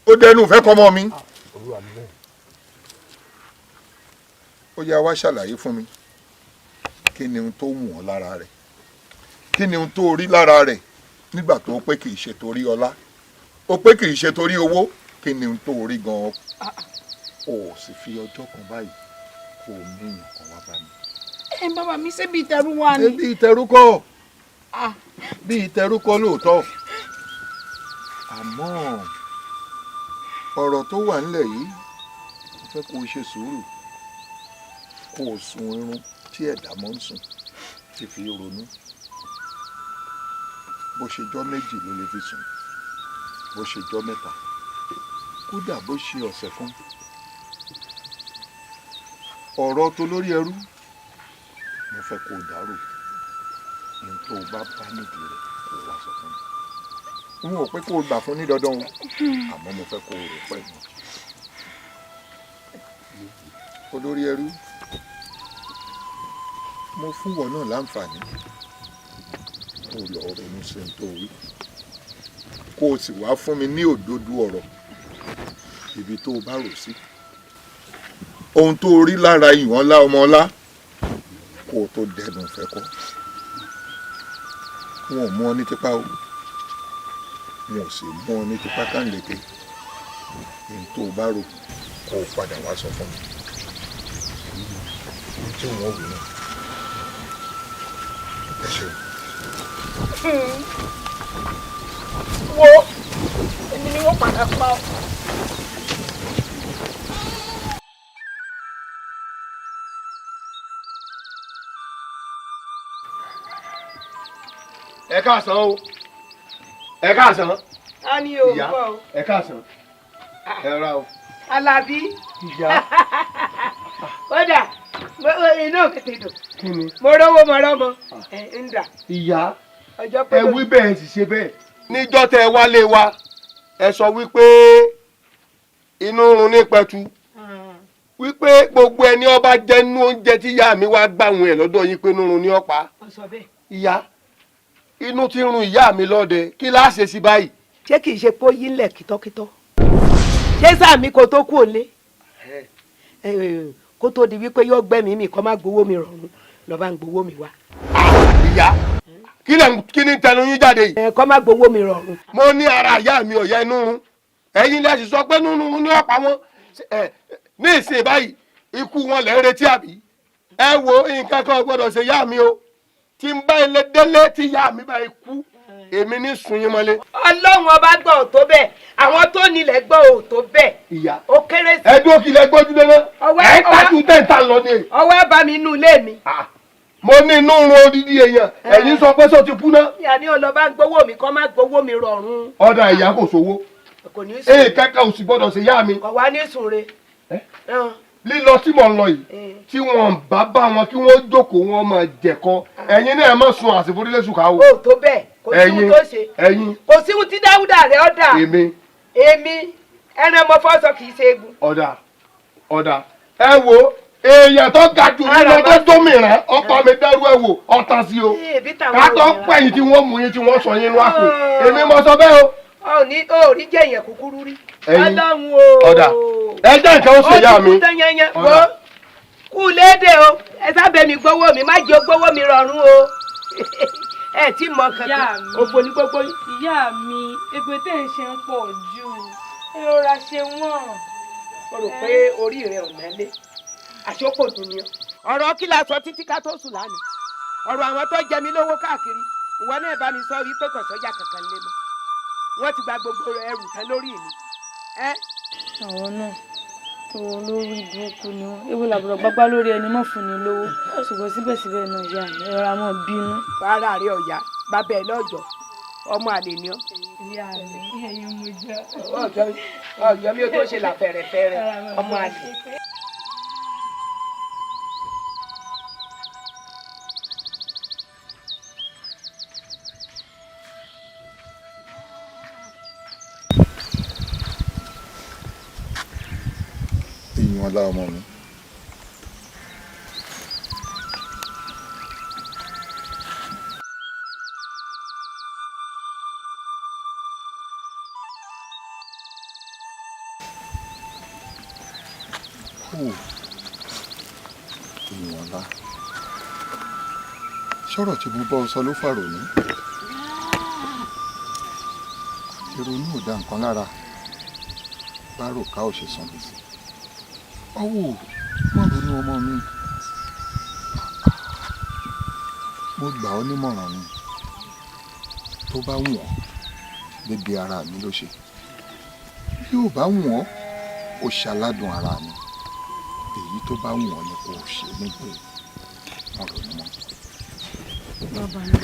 Ó dẹnu fẹ́ kọ́ mọ́ mi? Olúwa mi, bẹ́ẹ̀. Ó yá, wá ṣàlàyé fún mi, kí ni ohun tó wù ọ́ lára rẹ̀? Kí ni ohun tó rí lára rẹ̀ nígbà tó pé kì í ṣe torí ọlá, ó pé kì í ṣe torí owó? Kí ni ohun tó rí gan-an? O ò sì fi ọjọ́ kan báyìí kó o méyàn kan wá bá mi. Ẹ bàbá mi, ṣé bíi ìtẹ̀rù wa ni? Ṣé bíi ìtẹ̀rù kọ́? Bíi ìtẹ̀rù kọ́ lóòótọ́, àmọ́ ọ̀rọ̀ tó wà nílẹ̀ yìí, mo fẹ́ kó o ṣe sùúrù, kó o sun irun tí ẹ̀dá mọ́ ń sùn tí fi ronú. Bó ṣe jọ́ 2 ló lè fi sùn, bó ṣe jọ́ 3, kódà bó ṣe ọ̀sẹ̀ kan. Ọ̀rọ̀ tó lórí ẹrú, mo fẹ́ kó o dàrú ní tó o bá bá nídìí rẹ̀, kó o wá sọ fún mi. N ò pé kó o gbà fún ní dandan o, àmọ́ mo fẹ́ kó o rò pẹ́. Olórí ẹrú, mo fún wọn náà láǹfààní kó o lọ ronú sí ohun tó wí, kó o sì wá fún mi ní òdodo ọ̀rọ̀ ibi tó o bá rò sí, ohun tó rí lára ìwọ̀n ńlá ọmọ ọlá kó o tó dẹnu ìfẹ́ kọ́. Wọn ò mú ọ ní tipá o, wọn ò sì mú ọ ní tipá káńlẹ̀kẹ̀. Ohun tó o bá rò, kó o padà wá sọ fún mi. Ohun tí wọn ò wí náà, ẹ ṣeun. Wo, èmi ni wọ́n padà pa ọ́. Ẹ káàsán o, ẹ káàsán. A ní o. Ìyá. Gbọ́ o. Ẹ káàsán, ẹ ra o. Alábí. Ìyá. Kódà inú mi ti dùn. Kí ni? Mo rówó, mo rọ́mọ ẹ ń dà. Ìyá. Ọjọ́ pé Ẹ wí bẹ́ẹ̀ sì ṣe bẹ́ẹ̀. Níjọ́ tẹ wálé wa, ẹ sọ wípé inú run ní pẹ̀tù, wípé gbogbo ẹni ọba jẹ nínú oúnjẹ tí ìyá mi wá gbàwọn ẹ lọ́dọ̀ yín, pé inú run ní ọ̀pá. Ọ sọ bẹ́ẹ̀. Ìyá, inú ti run ìyá mi lọ́dẹ, kí láá ṣe sí báyìí? Ṣé kìí ṣe pé ó yí ńlẹ̀ kítọ́kítọ́? Ṣé sàmì kò tó kú òlé kó tó di wípé yóò gbẹ́mìí mi kó má gbowó mi rọrùn lọ́ba ń gbowó mi wá. Ìyá, kí lẹ̀ ń kí ni tẹnu yín jáde yìí? Ẹ kó má gbowó mi rọrùn. Mo ní ara ìyá mi ọ̀yá, inú run. Ẹ̀yin lẹ sì sọ pé nínú run ní ọ̀pá wọn. Ẹ ní ìsìn báyìí, ikú wọn lẹ́ ń retí àbí? Ẹ wo, nǹkan kan ò gbọ́dọ̀ ṣe ìyá mi o. Tí n bá ilé délé tí ìyá mi bá kú, èmi ní sun yín mọ́lé. Ọlọ́run ọba gbọ́ ò tó bẹ́ẹ̀, àwọn tó nílẹ̀ gbọ́ ò tó bẹ́ẹ̀. Ìyá. Ó kéré sí. Ẹ dúró, kí lẹ gbójú lé náà? Ọwọ́ Ẹ tájú tẹ̀ ń ta lọ ni. Ọwọ́ ẹ bá mi inú ilé mi. Mo ní inú run odidi èèyàn, ẹ̀yin sọ pé sọ ti kú náà. Ìyá ní ọlọ́ba ń gbowó mi kó má gbowó mi rọrùn. Ọ̀dà ìyá, kò sówó. Kò ní sùn. Ee, kẹ́kẹ́ ò sì gbọ́dọ̀ ṣe ìyá mi. Kò wá ní sùn re. Lílọ tí mò ń lọ yìí, tí wọn bá bá wọn kí wọn jókòó, wọn máa jẹ̀kọ, ẹ̀yin náà ẹ má sun àsìforílẹ̀sùn ká o. Ó tó bẹ́ẹ̀, kò sí ohun Ẹ̀yin tó ṣe. Ẹ̀yin. Kò sí ohun tí Dáúdà rẹ̀ ọ́ dà. Èmi. Èmi ẹran ọmọ fọ́sọ kì í ṣe egun. Ọ̀dà ọ̀dà, ẹ wo èèyàn tó ga jù mí lọ tó dómìnira ọkọ mi dẹrú ẹ wò ọ̀tá sí o. Èbí tàwọn Ká tó òmìnira. pẹ̀yìn tí wọ́n mú yín tí wọ́n sọ yín inú àpò, èmi mo sọ bẹ́ẹ̀ o. Ọ ní ó rí jẹ́ èèyàn kúkúrú rí. Ẹyin. Ọlọ́run o. Ọ̀dà. Ẹ jẹ́ nǹkan ó ṣe ìyá mi. Ó ti kú tán yányán. Wo kú léde o. Ẹ sábẹ́ mi gbowó mi, má jẹ́ gbowó mi rọrùn o. Ẹ tí mọ kankan. Òfò ní gbogbo yín. Ìyá mi, èpè tẹ́ ń ṣe ń pọ̀ jù. Ẹ rọra ṣe wọ́n. Mo rò pé orí rẹ ò mẹ́lé. Àṣọ́pọ̀ dùn ni ọ́. Ọ̀rọ̀ kí la sọ títí ká tó sùn lánàá. Ọ̀rọ̀ àwọn tó jẹ mí lówó káàkiri. Ìwọ náà bá mi sọ wípé kò sọ́jà kankan lé mọ́. Wọ́n ti gba gbogbo ẹrù tán lórí mi. Àwọn náà tó olórí burúkú ni wọn. Ewu làbúrò gbágbá lórí ẹni mọ́ fún ni lówó. Ṣùgbọ́n síbẹ̀síbẹ̀ náà ìyá mi, ẹ rọra mọ́ bínú. Ara rẹ ọ̀yà, bàbá ẹ lọ́jọ́, ọmọ àlè ni ọ́. Ìyá mi, ẹ̀yin mo jẹ́. Ọ̀jọ́ mi ò tó ṣe là fẹ̀rẹ̀fẹ̀rẹ̀, ọmọ àlè. Ìyún ọlá ọmọ mi. Ìyún ọlá. Sọ̀rọ̀ tí mo bá ọ sọ ló fàrònú. Ìrònú ò dá nǹkan lára. Bárò ká ò ṣe san gbèsè. Ọwọ́ má ronú ọmọ mi. Mo gbà ọ́ nímọ̀ràn ni. Tó bá wù ọ́, dédé ara mi ló ṣe. Bí ò bá wù ọ́, ó ṣaládùn ara mi. Èyí tó bá wù ọ́ ni kò ṣe nígbè. Má ronú mọ́. Bàbá mi,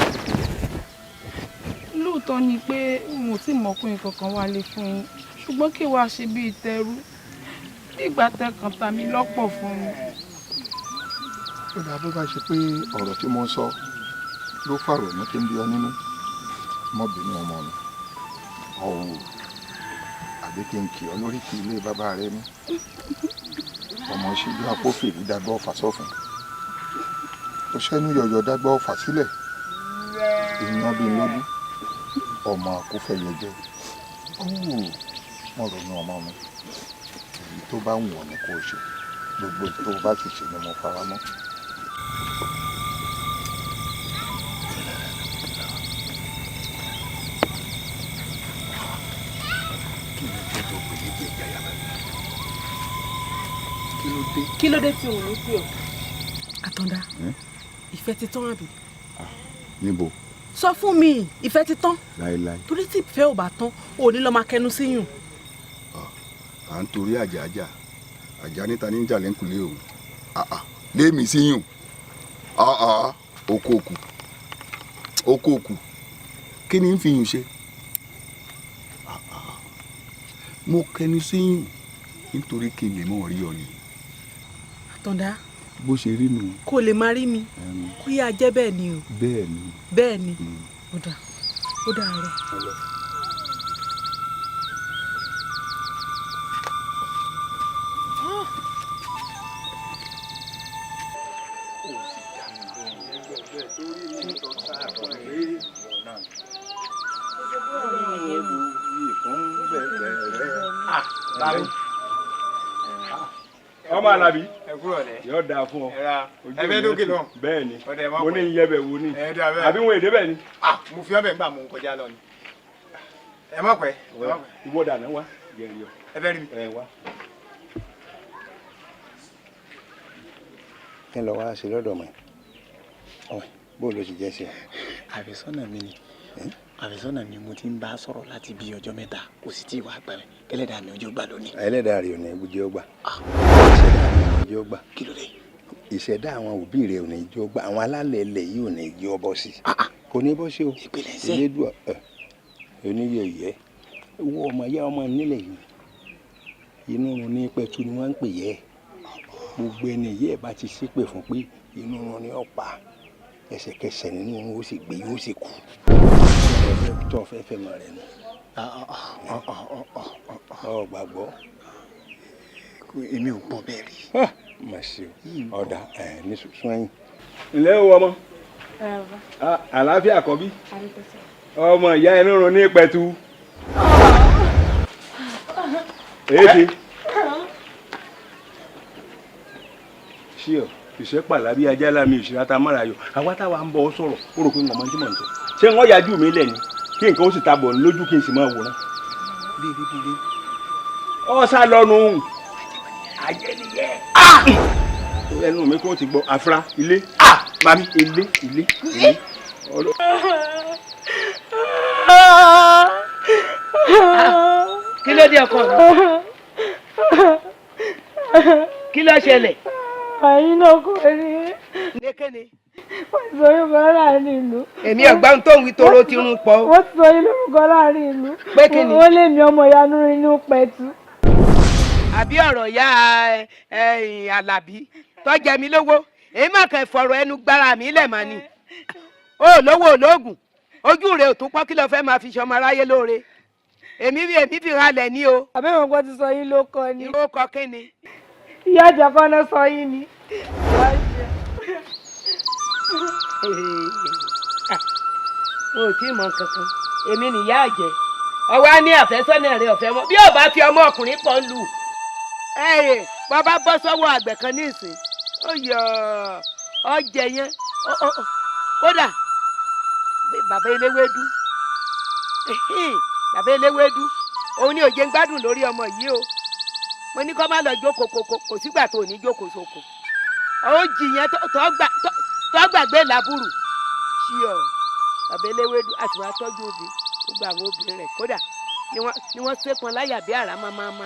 lóòótọ́ ni pé n ò tí mọ̀kùnrin kankan wálé fún yín, ṣùgbọ́n kí wàá ṣe bíi tẹrú. Nígbà tẹkàn tà mí lọ́pọ̀ fún mi. Ó dáa bó bá ṣe pé ọ̀rọ̀ tí mo ń sọ ló fàrònú tí ń bí ọ nínú. Má bínú ọmọ mi. Ọ̀wù àbí kí n kì ọ́ lórí kí ilé bàbá rẹ ní. Ọmọ ṣíjú apófìrí dágbà ọ̀fà sọ́fun. Ó ṣẹ́nu yọ̀yọ̀ dágbà ọ̀fà sílẹ̀. Ìyan bíi lójú. Ọmọ àkúfẹ̀yẹ jẹ́. Ọ̀wù má ronú ọmọ mi. Èyí tó bá wù ọ́ ni kò ṣe. Gbogbo èyí tó bá sì ṣe ni mo fara mọ́. Kí ló dé tí òun ní pè ọ́? Àtàndá, ìfẹ́ ti tán àbí? Níbo? Sọ fún mi, ìfẹ́ ti tán. Láéláé. Torí tí ìfẹ́ ò bá tán, o ò ní lọ máa kẹnu síyùn. À ń torí àjàjà àjà níta ní jà lẹ́ńkùlé òun. Lémi síyùn. Okòkù. Okòkù. Kí ni ń fi yùn ṣe? Mo kẹnu síyùn nítorí kí n lè mọ̀ rí ọ ni. Àtàndá. Bó ṣe rí nu. Kó lè máa rí mi. Kó yá jẹ́ bẹ́ẹ̀ ni o. Bẹ́ẹ̀ ni. Bẹ́ẹ̀ ni. Ó dà, ó dàárọ̀. Ọmọ Alábí yóò dáa fún ọ. Ẹ fẹ́ dókè lọ. Bẹ́ẹ̀ ni mo ní iyẹbẹ wo ni àbí wọn èdè bẹ́ẹ̀ ni. Mo fi ọbẹ̀ gbà mo ń kọjá lọ ni. Ẹ má pẹ́. Ìwọ dàná wá jẹrìí ọ. Ẹ fẹ́ rí mi. Ẹ wá. Kí ló wá ṣe lọ́dọ̀ mọ́ ẹ bó ló ṣe jẹ́ sí ọ. Àfẹ́sọ́nà mi ni àfẹ́sọ́nà mi mo ti ń bá sọ̀rọ̀ láti bí ọjọ́ mẹ́ta kò sì tí ì wá gbà mí ẹlẹ́dàá mi ọjọ́ gbà lónìí. Ẹlẹ́dàá rẹ̀ ò ní jẹ́ ó gbà. Ìṣẹ̀dá rẹ̀ ò ní jẹ́ ó gbà. Kí ló dé? Ìṣẹ̀dá àwọn òbí rẹ̀ ò ní jẹ́ ó gbà. Àwọn alálẹ̀ ilẹ̀ yìí ò ní jẹ́ ó bọ́ sí. Kò ní bọ́ sí o. Ìpìlẹ̀ ṣe. Elédùà ẹ̀ oníyẹ̀yẹ́ wo ọmọ ìyá ọmọ nílẹ̀ yìí inú run ní pẹ̀tù ni wọ́n ń pè yẹ́ gbogbo ẹni yẹ́ ẹ̀ bá ti ṣépè fún pé inú run ni ó pa ẹsẹ̀kẹsẹ̀ nínú run ó sì gbé yóò sì kú tó fẹ́ fẹ́ mọ̀ rẹ̀ nù. Ọ gbàgbọ́. Èmi ò gbọ́ bẹ́ẹ̀ rí. Mà ṣe o ọ̀dà ẹ̀ ní sún ẹ̀yìn. Ǹlẹ́ o ọmọ àlàáfíà kọ́ bí ọmọ ìyá ẹnu run ní pẹ̀tù. Èyí ṣí ọ ìṣẹ́ pàlà bí ajá lámì ìṣúra ta mọ́ra yọ àwa táwa ń bọ̀ ọ sọ̀rọ̀ ó rò pé ń mọ̀ tí mò ń sọ ṣé wọ́n yájú mi lẹ̀ ni kí nǹkan ó sì ta bọ̀ lójú kí n sì máa wòran. Ọ sá lọ́nu ayé nìyẹn ẹnu mi kò ti gbọ́ afra ilé mami ilé ilé ilé. Kí ló dé ọkọ mi? Kí ló ṣẹlẹ̀? Àyín náà kò rí. Lékéne. Wọ́n ti sọ Yorùbá láàrin ìlú. Èmi ọ̀gbá tó ń wí toro ti rún pọ̀. Wọ́n ti sọ yín lórúkọ láàrin ìlú. Pé kí ni? Wọ́n lé mi ọmọ ìyanu inú pẹ̀tù. Àbí ọ̀rọ̀ ìyá Àlàbí tó jẹ mí lówó èyí má kàn fọ̀rọ̀ ẹnu gbára mi lẹ̀ mà ni. Ó lówó olóògùn ojú rẹ̀ ò tún pọ́n kí ló fẹ́ máa fi ṣọmọ aráyé lóore. Èmi fi halẹ̀ ní o. Àbẹ̀wò kan ti sọ yín ló kọ ni. Ló kọ kí ni? Ìyá àjàkọ́ náà sọ yín ni. N ò tí ì mọ kankan èmi nìyá àjẹ́ ọwọ́ á ní àfẹ́sọ́nà rẹ̀ ọ̀fẹ́ mọ́ bí ò bá fi ọmọ ọkùnrin pọ̀ ń lù. Bàbá bọ́ sọ́wọ́ àgbẹ̀ kan ní ìsìn ó yọ ọjẹ yẹn kódà bàbá eléwédú bàbá eléwédú òun ni òjé ń gbádùn lórí ọmọ yìí o. Mo ní kó má lọ jókòó kò sígbà tó ní jókòó sóko ó jì yẹn tó gbàgbé làbúrù sí ọ bàbá eléwédú àti wàá tọ́jú obì gbogbo àwọn obìnrin rẹ̀ kódà ni wọ́n ṣépọn láyà bí àrá mámámá.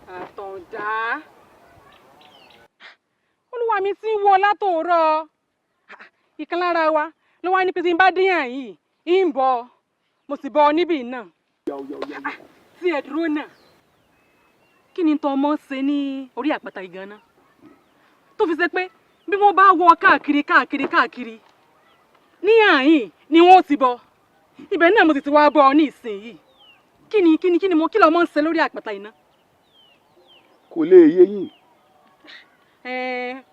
Àtàndá olúwa mi ti ń wọ látòórọ̀ ìkan lára wa ló wá ní pé tí n bá dín àyìn ń bọ̀ mo sì bọ̀ níbí náà tí ẹ dúró náà kí ni tó ọmọ ṣe ní orí àpáta ìgan náà tó fi ṣe pé bí wọ́n bá wọ káàkiri káàkiri káàkiri ní àyìn ni wọ́n ti bọ̀ ibẹ̀ náà mo sì ti wá bọ̀ ní ìsinyìí kí ni kí ni kí ni mo kí lọ́mọ ń ṣe lórí àpáta yìí náà. Kò lè yé yín.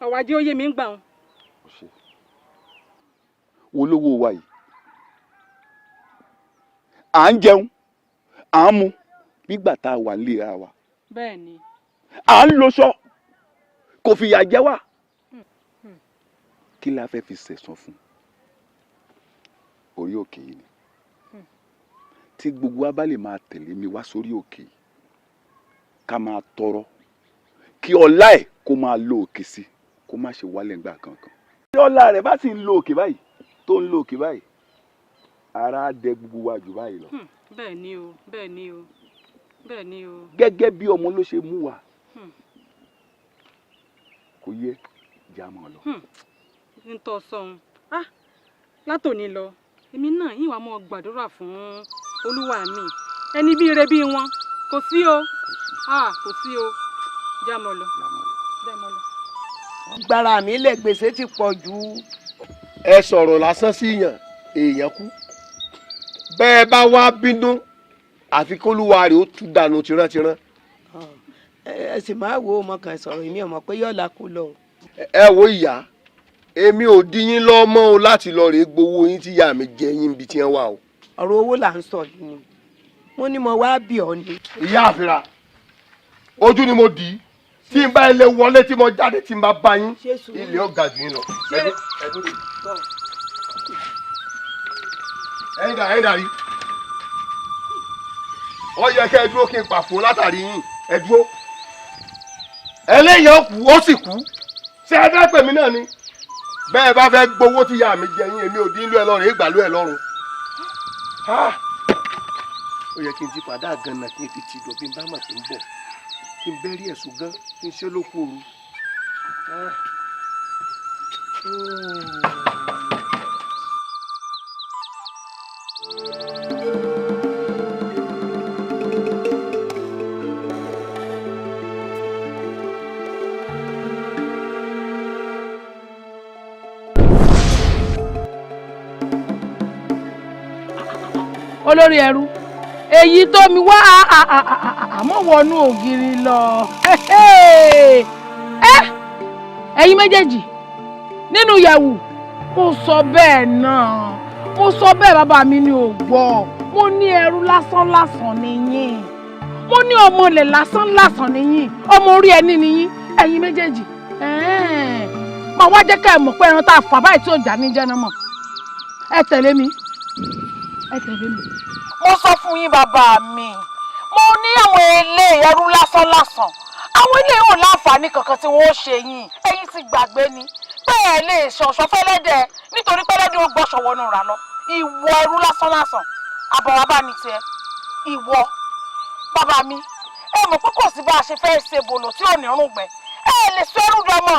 Ọ̀wá ajé ó yé mi ń gbà wọn. Wo lówó wa yìí à ń jẹun à ń mu nígbà tá a wà nílé ara wa. Bẹ́ẹ̀ni. À ń lọṣọ kò fìyà jẹ wá. Kí la fẹ́ fi sẹ̀san fún orí òkè yìí ni tí gbogbo wa bá lè máa tẹ̀lé mi wá sórí òkè yìí ká máa tọrọ kí ọlá ẹ̀ kó máa lo òkè sí kó má ṣe wálẹ̀ ńgbà kankan. Tí ọlá rẹ̀ bá sì ń lo òkè báyìí tó ń lo òkè báyìí ara á dẹ gbogbo wa jù báyìí lọ. Bẹ́ẹ̀ ni o bẹ́ẹ̀ ni o bẹ́ẹ̀ ni o. Gẹ́gẹ́ bí ọmọ ló ṣe mú wa kò yẹ já mọ́ ọ lọ. N tọ́ sọ̀hún látòní lọ èmi náà yín wàá mọ́ gbàdúrà fún olúwa mi ẹni bí ire bí wọn kò sí o kò sí o já mọ́ lọ. Gbára mi lè gbèsè ti pọ̀ jù. Ẹ sọ̀rọ̀ lásán sí yàn èèyàn kú bẹ́ẹ̀ bá wá bínú àfi kólúwa rẹ̀ ó tú dànù tìrantìran. Ẹ sì máa wo ọmọ kan sọ̀rọ̀ èmi ọmọ pé yọ̀ọ̀la kú lọ. Ẹ wo ìyá èmi ò dín yín lọ́mọ́ o láti lọ rèé gbowó yín tí ìyá mi jẹ yín ibi tí wọ́n wà o. Ọ̀rọ̀ owó là ń sọ yìí ni mo ní mo wá bí ọ ni. Ìyá àfira ojú ni mo dì í tí n bá ilé wọlé tí mo jáde tí n bá bá yín ilé ọ̀gá jù yín lọ. Ẹ̀yin dà ẹ̀yin dà rí ó yẹ kẹ́ ẹ dúró kí n pàfó látàrí yín ẹ dúró ẹlẹ́yìn kú ó sì kú ṣé ẹ fẹ́ pè mí náà ni bẹ́ẹ̀ bá fẹ́ gbowó tí ìyá mi jẹ yín èmi ò dín lú ẹ lọ́rùn ìgbà lú ẹ lọ́rùn. Ó yẹ kí n ti padà ganan kí n fi tìdọ̀ bí n bá mà ti ń bọ̀ kí n bẹ́rí ẹ̀sùn gan kí n ṣe lóko òru. Olórí ẹrú èyí tó mi wá àmọ́ wọnú ògiri lọ. Ẹ̀yin méjèèjì nínú yẹ̀wù, mo sọ bẹ́ẹ̀ náà, mo sọ bẹ́ẹ̀, bàbá mi ni ò gbọ́. Mo ní ẹrú lásán lásán nìyín, mo ní ọmọ ilẹ̀ lásán lásán nìyín, ọmọ orí ẹni nìyín. Ẹ̀yin méjèèjì mà wá jẹ́ ká ẹ mọ̀ pé ẹran tá a fà báyìí tí ò já ní jẹ́ náà mọ̀. Ẹ tẹ̀lé mi, ẹ tẹ̀lé mi. Mo sọ fún yín bàbá mi, mo ní àwọn ilé ẹrú lásán lásán, àwọn ilé ò láǹfààní kankan tí wọ́n ó ṣe yín. Ẹ̀yin ti gbàgbé ni bẹ́ẹ̀ lè ṣọ̀ṣọ́ fẹ́lẹ́dẹ̀, nítorí pẹ́lẹ́dẹ̀ ó gbọ́ṣọ̀ wọnú rà lọ. Ìwọ ẹrú lásán lásán, àbọ̀ wá bá mi tiẹ̀. Ìwọ bàbá mi, ẹ mọ̀ pé kò sí bá a ṣe fẹ́ ṣe bòlò tí ò ní rúgbẹ́. Ẹ lè sọ ẹrú dọmọ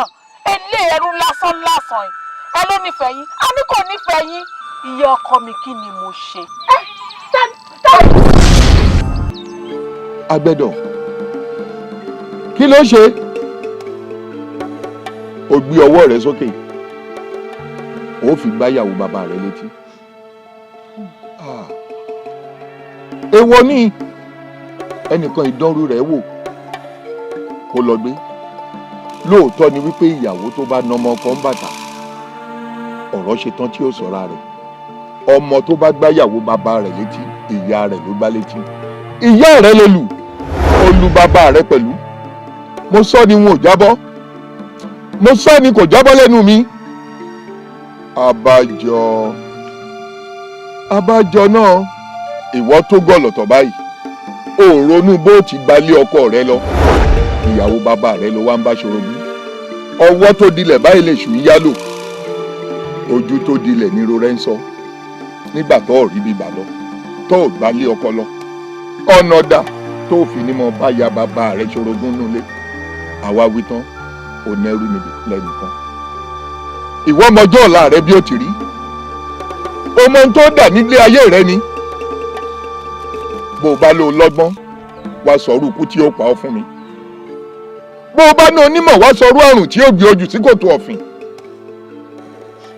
ilé ẹrú lásán lásán yìí. Ẹ ló nífẹ̀ẹ́ yín, a ní kò nífẹ̀ẹ́ yín. Ìyá ọkọ mi, kí ni mo ṣe? Agbẹ́dọ̀, kí ló ṣe? O gbé ọwọ́ rẹ sókè, o fi gbáyàwó bàbá rẹ létí. Èèwọ̀ ni ẹnìkan ìdánrú rẹ̀ wò kó lọ gbé. Lóòótọ́ ni wípé ìyàwó tó bá nọmọ ọkọ ń bàtà, ọ̀rọ̀ ṣe tán tí ó sọ̀ra rẹ̀. Ọmọ tó bá gbáyàwó bàbá rẹ̀ létí, ìyá rẹ̀ ló gbá létí. Ìyá rẹ̀ lè lù, ó lu bàbá rẹ̀ pẹ̀lú. Mo sọ ni wọn ò jábọ́, mo sọ ni kò jábọ́ lẹ́nu mi. Abájọ, abájọ náà, ìwọ tó gọ̀lọ̀tọ̀ báyìí, ò ronú bó ti gbalé ọkọ rẹ lọ, ìyàwó bàbá rẹ ló wá ń bá ṣorogún. Ọwọ́ tó dilẹ̀ báyìí lè ṣù ń yálò, ojú tó dilẹ̀ ní rorẹ́ ń sọ. Nígbà tó rí bíbà lọ, tó ò gbalé ọkọ lọ, ọ̀nà dà tó fi ní mọ bá ya bàbá rẹ ṣorogún nulẹ̀? Àwa wí tán, ò nẹ́rú níbi lẹ́nìkan. Ìwọ ọmọjọ́ ọ̀la rẹ bí ó ti rí, o mọ ohun tó dà nílé ayé rẹ ni. Bó o bá lò lọ́gbọ́n, wá sọ̀rọ̀ ikú tí ó pa ọ́ fún mi. Bó o bá ní onímọ̀, wá sọ̀rọ̀ àrùn tí ó gbé ojú sí kòtò ọ̀fìn.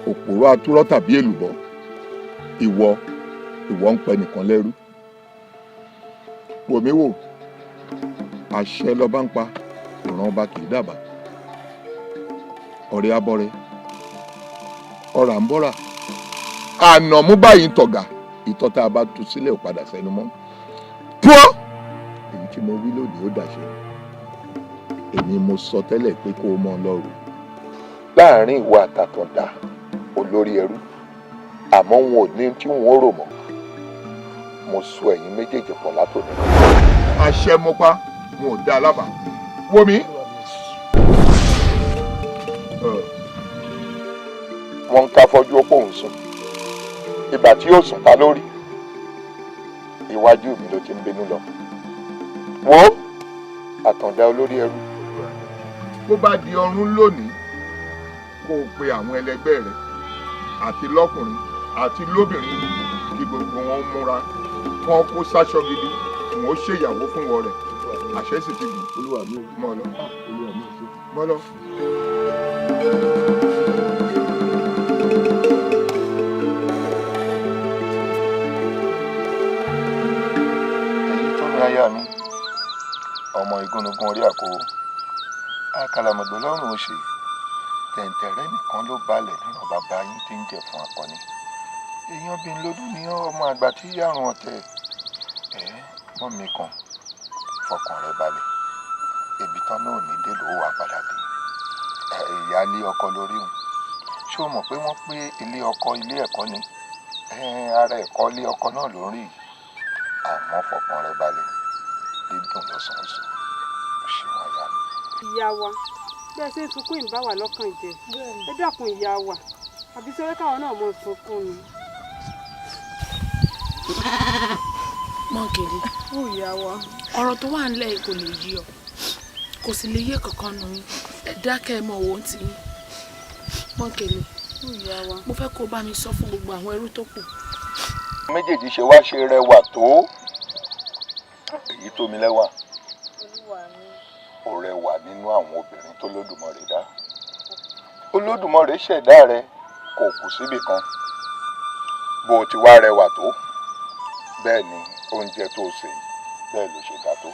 Òpòrọ̀ atúrọ́ tàbí èlùbọ́, ìwọ ìwọ ń pẹ nìkan lẹ́rú. Wò mí wò, àṣẹ lọ́ba ń pa, ìran ọba kì í dàbà. Ọ̀rẹ́ abọ́rẹ́, ọ̀rà ń bọ́rà, ànàmú báyìí ń tọ̀gà, ìtọ́ tá a bá tu sílẹ̀ ò padà sẹ́nu mọ́. Púọ́, èyí tí mo wí lónìí ó dàṣẹ. Èmi mo sọ tẹ́lẹ̀ pé kó o mọ lọ́rùn láàrin ìwà àtàtọ̀dá olórí ẹrú, àmọ́ wọn ò ní tí wọn ò rò mọ́. Mo so ẹ̀yin méjèèjì pọ̀ látòní. Àṣẹ mo pa, wọn ò dá a lábàá. Wo mi. Wọ́n ń ká fọ́jú ó pòun sùn, ìgbà tí yóò sùn ta lórí iwájú mi ló ti ń bínú lọ. Wo àtàndá olórí ẹrú, bó bá di ọrún lónìí, kó o pe àwọn ẹlẹgbẹ́ rẹ, àti lọ́kùnrin àti lóbìnrin, kí gbogbo wọn múra, wọn kó sáṣọ gidi, wọn ó ṣèyàwó fún wọn rẹ. Àṣẹ sì ti gùn. Mọ́ lọ, mọ́ lọ. Èyí tó ní aya mi, ọmọ igúnnugún orí àkówó, àkàlàmọ̀gbò lọ́rùn òṣè, tẹ̀ǹtẹ̀rẹ́ nìkan ló balẹ̀ nínú bàbá yín tí ń jẹ fún akọni. Èèyàn bíi lódú ní ọmọ àgbà tí yàrùn ọ̀tẹ̀ ẹ̀ mọ́ mi kan. Fọkàn rẹ balẹ̀, ibi tán náà ní dé ló wà padà dé. Ìyáálé ọkọ lórí òun, ṣé o mọ̀ pé wọ́n pé ilé ọkọ ilé ẹ̀kọ́ ni? Ara ẹ̀kọ́ ilé ọkọ náà ló ń rí yìí. Àmọ́ fọkàn rẹ balẹ̀, dídùn lọ́sàn-án ṣe wọ́n yá mi. Ìyá wa, bí ẹ ṣe ń sunkún ìbá wa lọ́kàn jẹ́. Ẹ dákun ìyá wa, àbí sọ́wọ́ káwọn náà mọ̀ sunkún ni. Mọ́kèlè, Ó ìyá wa. ọ̀rọ̀ tó wà nílẹ̀ yìí kò lè yí ọ, kò sì lè yé kankan nù yín. Ẹ dákẹ́, ẹ mọ owó ti yín. Mọ́kèlè, Ó ìyá wa. mo fẹ́ kó o bá mi sọ fún gbogbo àwọn ẹrú tó kù. Méjèèjì ṣe wá ṣe rẹwà tó èyí tó mi lẹ́wà, ó rẹwà nínú àwọn obìnrin tó lódùmarè dá. Olódùmarè ṣẹ̀dá rẹ kò kù síbì kan. Bó o ti wá rẹwà tó, Bẹ́ẹ̀ ni oúnjẹ tó sè bẹ́ẹ̀ ló ṣe dá tó.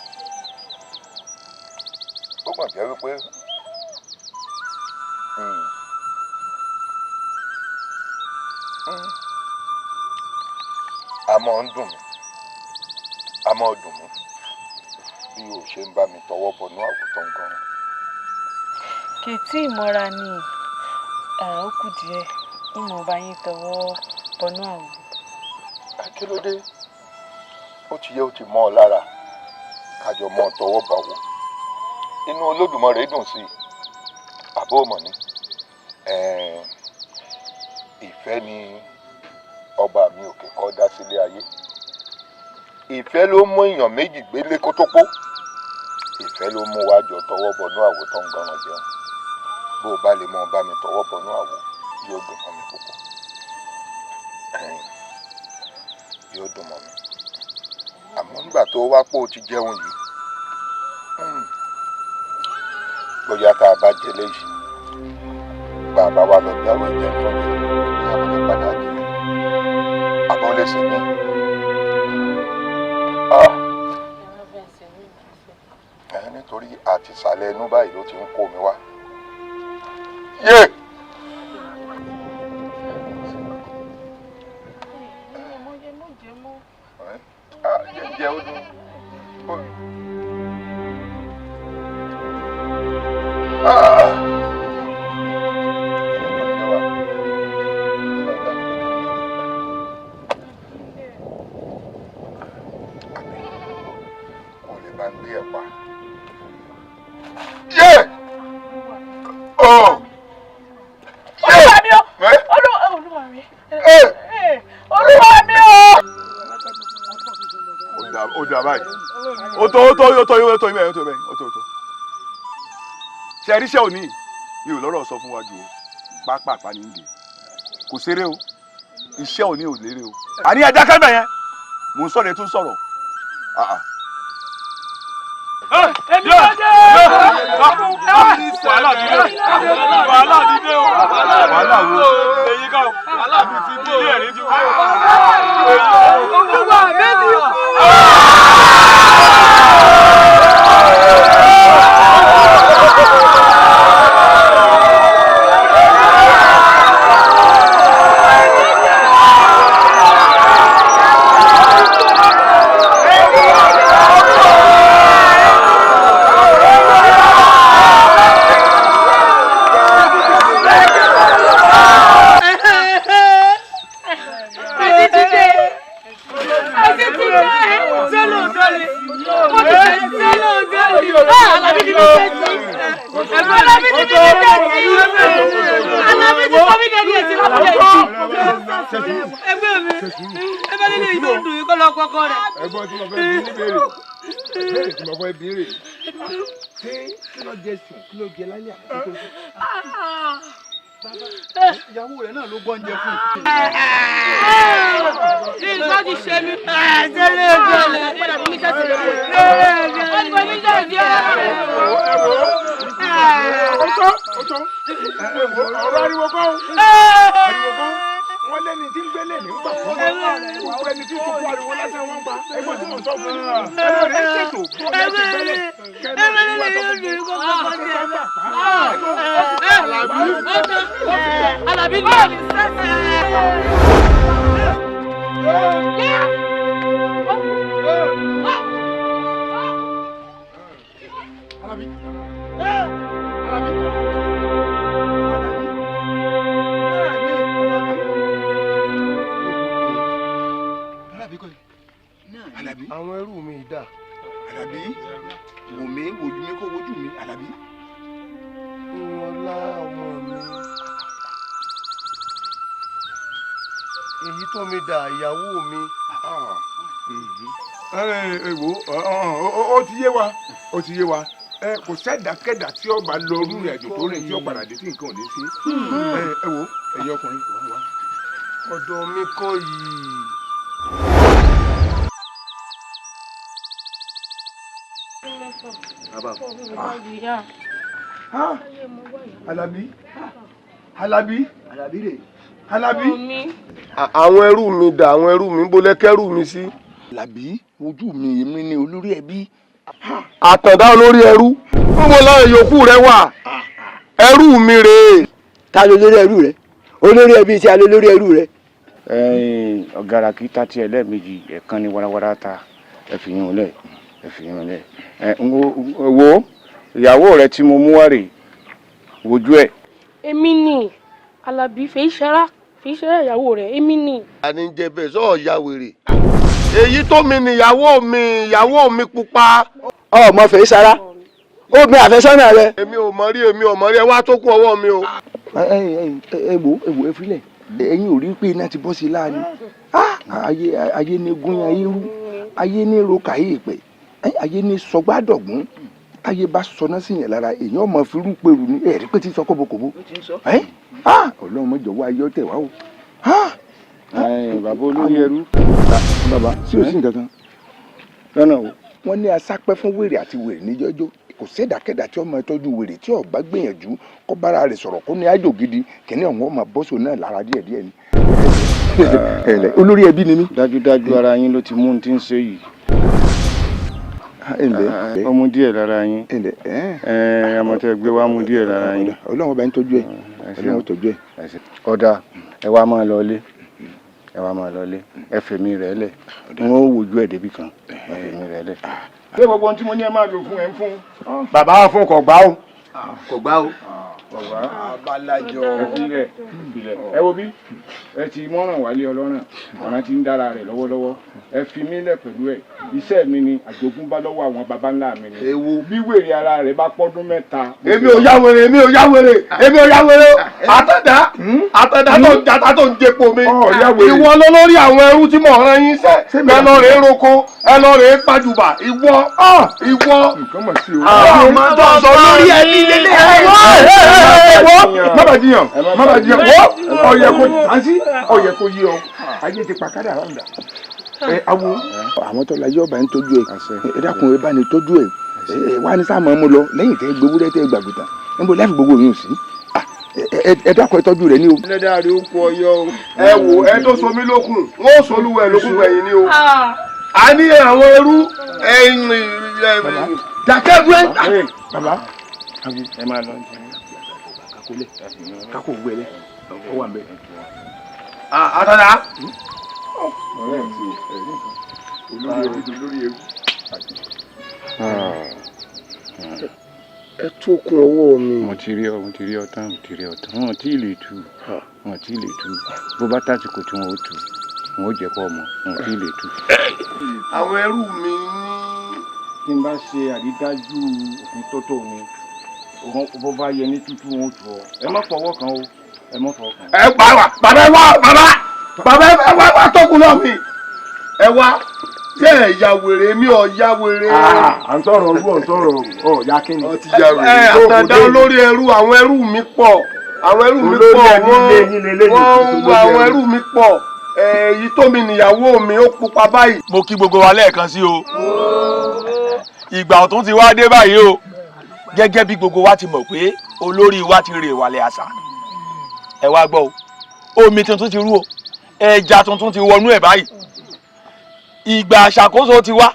Ó kàn jẹ́ wípé àmọ́ ń dùn mí, àmọ́ dùn mí bí o ṣe ń bá mi tọwọ́ bọnú àwòtán gan. Kì í tí ì mọ́ra ni, ó kù díẹ̀ ìmọ̀ bá yín tọwọ́ bọnú àwò. Kí ló dé? Ó ti yẹ ó ti mọ́ ọ lára kájọ mọ́ ọ tọwọ́ bàwọ́. Inú Olódùmarè dùn sí i, àbó mọ̀ ni. Ìfẹ́ ni ọba mi òkè kọ́ dá sílé ayé. Ìfẹ́ ló mú èèyàn méjì gbélé kótópó. Ìfẹ́ ló mú wa jọ tọwọ́ bọnú àwo tó ń gan jẹun. Bó o bá lè mọ bá mi tọwọ́ bọnú àwo, yóò dùn mọ́ mi púpọ̀. Yóò dùn mọ́ mi. Àmọ́ nígbà tó wá pé o ti jẹun yìí, bóyá tá a bá jẹ léyìí, bàbá wa lọ dáwọ́ ẹ̀jẹ̀ tó ń jẹ, ìyàwó lè padà jẹ. Àbọ̀ lè sè mí. Nítorí àtìsàlẹ̀ inú báyìí ló ti ń kó mi wá. Yé! Jẹ́ ó dùn. Ó tó ó tó ó tó ó tó ibẹ̀ ó tó ibẹ̀ ó tó ó tó. Ṣe ríṣẹ́ òní mi ò lọ́rọ̀ sọ fún wa jù o, pápápá ní ìdè kò ṣeré o, iṣẹ́ òní ò lérè o. Àní ẹja kẹ́mẹ̀ yẹn, mò ń sọ̀rọ̀ ẹ tún sọ̀rọ̀. Èmi ló dé. Wàhálà ti dé, wàhálà ti dé o, wàhálà wo? Èyí kan, wàhálà mi ti dé, ilé ẹ̀rí ti kú. Olúwa mi ti kú. Ẹ̀gbọ́n tí mo fẹ́ bí níbèrè, béèrè tí mo fẹ́ bí rè, ṣé kí ló jẹ sùn, kí ló jẹ lálẹ́ àti tó sùn? Ìyàwó rẹ̀ náà ló gbọ́ oúnjẹ fún un. Nǹkan ti ṣe mí. Ṣé lè jọlẹ̀? Padà bí mi ṣe lè wò. Ó ti mi ṣe sí ẹ. Ó tó, ó tó. Ọ̀rọ̀ ariwo kọ́ o. Ariwo kọ́. Wọ́n lẹ́ni tí ń gbélé ní gbà fún wọn. Gbogbo ẹni tí sunkún ariwo lásán wọ́n pa. Ẹgbọ́n tí mò ń sọ fún yín. Ẹgbọ́n rẹ̀ ṣètò bó ọ̀gá ti gbélé. Kẹ́lẹ́ ní wàá sọ fún mi. Àlàbí ní Àlàbí. Àlàbí. Àwọn ẹrú mi dà. Àlàbí, wò mí, wojú mi kó wojú mi, Àlàbí. Ìwọ̀nlá ọmọ mi. Èyí tó mi dà ìyàwó mi. Ẹ wo, ó ti yé wa, ó ti yé wa. Kò sẹ́dàkẹ́dà tí ó bá lọ rúrin àjò tó rìn tí ó padà dé tí nǹkan ò ní sí. Ẹ wo, ẹ̀yin ọkùnrin, wá wá. Ọ̀dọ̀ mi kọ́ yìí. Àlàbí, Àlàbí, Àlàbí rè, Àlàbí. Àwọn ẹrú mi dà, àwọn ẹrú mi ń bolẹ́ kẹ́rù mi sí. Làbí ojú mi èmi ni olórí ẹbí. Àtàndá olórí ẹrú, ń wo láwọn yòókù rẹ wà, ẹrú mi rèé. Ta ló lórí ẹrú rẹ? Olórí ẹbí tí a ló lórí ẹrú rẹ. Ọ̀gárà kì í ta tiẹ̀ lẹ́ẹ̀mejì, ẹ̀kan ni warawara ta. Ẹ fi yín lẹ̀, ẹ fi yín lẹ̀. Ẹ ń wo ìyàwó rẹ tí mo mú wá rèé, wojú ẹ. Èmi ni Alábí Fèyíṣará, Fèyíṣará ìyàwó rẹ̀, èmi ni. Àní jẹ bẹ́ẹ̀ sọ ya wèrè, èyí tó mi nìyàwó mi, ìyàwó mi pupa. Ọmọ Fèyíṣará, ó mi àfẹ́sọ́nà rẹ. Èmi ò mọ̀ rí, èmi ò mọ̀ rí, ẹ wá tó kún ọwọ́ mi o. Ẹ ẹ wo, ẹ wo, ẹ filẹ̀, ẹ̀yin ò rí pé iná ti bọ́ sí i láàánú. Ayé ayé ní gún ayé rú, ayé ní ro kàyé ìpè, ayé ní sọgbàdọ̀gún, ayé bá sọná sí yẹn lára èèyàn ọmọ fi rú pẹ̀rù ní ẹ̀rí pé tí ń sọ kóbókóbó. Ọlọ́run mọ̀jọ̀ wá ayé ọ̀tẹ̀ wá o. Bàbá olórí ẹrú. Bàbá, sí ò sí nǹkan kan. Lọ́nà o. Wọ́n ní asápẹ́ fún wèrè àti wèrè níjọ́jọ́, kò sẹ́dàkẹ́dà tí ọmọ ìtọ́jú wèrè tí ó bá gbìyànjú kó bára rẹ̀ sọ̀rọ̀ kó ní àjò gidi kìnìún ọ̀hún ọmọ bọ́sọ̀ náà lára díẹ̀díẹ̀ ni. Olórí ẹbí ni mí. Dájúdájú ara yín ló ti mú un tí ń ṣe yìí. Ó mú díẹ̀ lára yín. Ọmọ tẹ gbé wá mú díẹ̀ lára yín. Ọlọ́run bá ń tọ́jú ẹ̀, Ọlọ́run tọ́jú ẹ̀. Ọ̀dà, ẹ wá máa lọ ilé, ẹ wá máa lọ ilé, ẹ fèmí rẹ̀ lẹ̀, n ó wojú ẹ̀ débi kan, ẹ fèmí rẹ̀ lẹ̀. Ṣé gbogbo ohun tí mo ní ẹ máa lò fún ẹ ń fún? Bàbá fún kò gbá o. Kò gbá o. Abalajọ. Ẹ filẹ̀ filẹ̀. Ẹ wo bí ẹ ti mọ́ràn wálé ọlọ́ràn, ọ̀ràn ti ń dára rẹ̀ lọ́wọ́lọ́wọ́. Ẹ fi mí lẹ̀ pẹ̀lú ẹ̀. Iṣẹ́ mi ni àjogúnbá lọ́wọ́ àwọn baba ńlá mi ni. Ewo. Bí wèrè ara rẹ̀ bá pọ́dún 3. Èmi ò yá wèrè, èmi ò yá wèrè, èmi ò yá wèrè o. Àtàndá, àtàndá tó ń jata tó ń jẹpo mi. Ìwọ ló lórí àwọn ẹrú tí mò ń rán yín sẹ́. Ẹ lọ rèé roko, ẹ lọ rèé pàjùbà, ìwọ, ìwọ. Nǹkan mọ̀ sí o. Àwọn tó sọ lórí ẹbí lélẹ̀. Má bàa jiyàn, má bàa jiyàn. Wọ́ ọ̀yẹ̀ kò àǹtí, ọ̀yẹ̀ kò yí ọ. Ayé ti pa kádàrá ọ̀dà. Ẹ awo. Àwọn tó la yọ ọba ń tọ́jú ẹ. Ẹ dákun, ẹ bá ní tọ́jú ẹ. Ẹ wá ní sáà máa mú lọ lẹ́yìn tẹ́ gbowó rẹ tẹ́ gbàgùtà. Níbo láti gbogbo yín sí? Ẹ dákun, ẹ tọ́jú rẹ ní o. Ẹlẹ́dàá rẹ̀ ó kú ọyọ o. Ẹ wo ẹ tó so mí lókun, wọ́n ó solúwẹ̀ lókun gbẹ̀yìn ni o. A ní àwọn ẹrú ẹ̀yìn dàkẹ́gbẹ́. Bàbá. Ẹ máa lọ. Kakó gbẹlẹ, ó wà nbẹ. Àtàndá. Ọ̀rẹ́ ti ẹ̀rí nǹkan. Olórí ẹbí olórí ẹrú. Ẹ tó kún ọwọ́ mi. Mo ti rí ọ, mo ti rí ọ tán, mo ti rí ọ tán. Wọn ò tí ì lè tú, wọn ò tí ì lè tú. Bó bá tásìkò tí wọn ò tú, wọn ò jẹ́ kó ọmọ, wọn ò tí ì lè tú. Àwọn ẹrú mi ní. Tí n bá ṣe àrídájú òfin tó tó mi, bó bá yẹ ní tútù wọn ò tú ọ. Ẹ má fọwọ́ kan o, ẹ má fọwọ́ kan. Ẹ pa wá, bàbá ẹ wá, bàbá, bàbá ẹ wá, wá tó kún náà mi. Ẹ wá, ṣé ẹ ya wèrè? Mi ò ya wèrè. À ń sọ̀rọ̀ olú, ọ̀ ń sọ̀rọ̀ ọ̀ ya kí ni. Ọ ti ya wèrè. Ẹ àtàndá olórí ẹrú, àwọn ẹrú mi pọ̀, àwọn ẹrú mi pọ̀, wọ́n àwọn ẹrú mi pọ̀. Èyí tó mi nìyàwó mi, ó pupa báyìí. Mo kí gbogbo wa lẹ́ẹ̀kan sí o. Ìgbà ọ̀tún ti wá dé báyìí o. Gẹ́gẹ́ bí gbogbo wa ti mọ̀ pé olórí wa ti rè wàlẹ̀ àṣà. Ẹ wá gbọ́ o, omi tuntun ti rú o, ẹja tuntun ti wọnú ẹ̀ báyìí. Ìgbà àṣàkóso ti wá,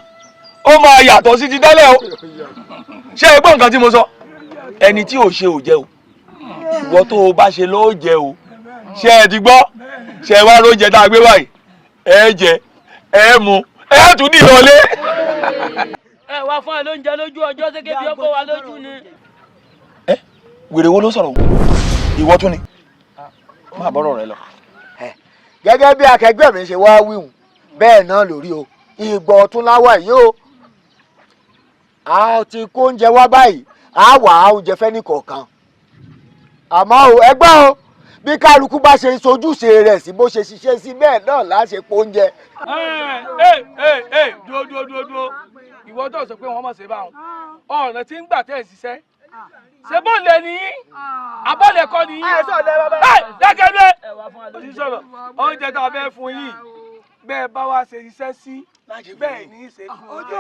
ó máa yàtọ̀ sí ti tẹ́lẹ̀ o. Ṣé ẹ gbọ́ nǹkan tí mo sọ? Ẹni tí ò ṣe ò jẹ o, ìwọ tó o bá ṣe ló jẹ o. Ṣé ẹ ti gbọ́? Ṣé ẹ wá lóúnjẹ tá a gbé báyìí? Ẹ jẹ, ẹ mu, ẹ tún dì lọlé. Ẹ wá fún ẹ lóúnjẹ lójú ọjọ́, ṣé kébi ọkọ wa lójú ni. Ẹ wèrè wo ló sọ̀rọ̀? Ìwọ tún ni. Máa bọ́rọ̀ rẹ lọ. Gẹ́gẹ́ bí akẹgbẹ́ mi ṣe wá wíhùn, bẹ́ẹ̀ náà lórí o, ìgbọ̀ ọ̀tún láwà yìí o. A ti kó oúnjẹ wá báyìí, a wà á oúnjẹ fẹ́ ní kọ̀ọ̀kan. Àmọ́ o, ẹgbẹ́ o, bí kálukú bá ṣe sojúṣe rẹ̀ sí bó ṣe ṣiṣẹ́ sí, bẹ́ẹ̀ náà lá ṣe po oúnjẹ. Ẹ ẹ ẹ, dúró dúró dúró dúró, ìwọ tó sọ pé wọ́n mọ̀ ṣe báwọn ọ̀nà tí ń gbà tẹ̀ ń ṣiṣẹ́ ṣe bọ́ọ̀lù ẹni yín, abọ́ọ̀lù ẹ̀kọ́ ni yín. Ẹ dákẹ́ bẹ́ẹ̀, ó ti sọ̀rọ̀ oúnjẹ tá a fẹ́ fún yín, bẹ́ẹ̀ bá wa ṣe iṣẹ́ sí bẹ́ẹ̀ ní í ṣe fún oúnjẹ.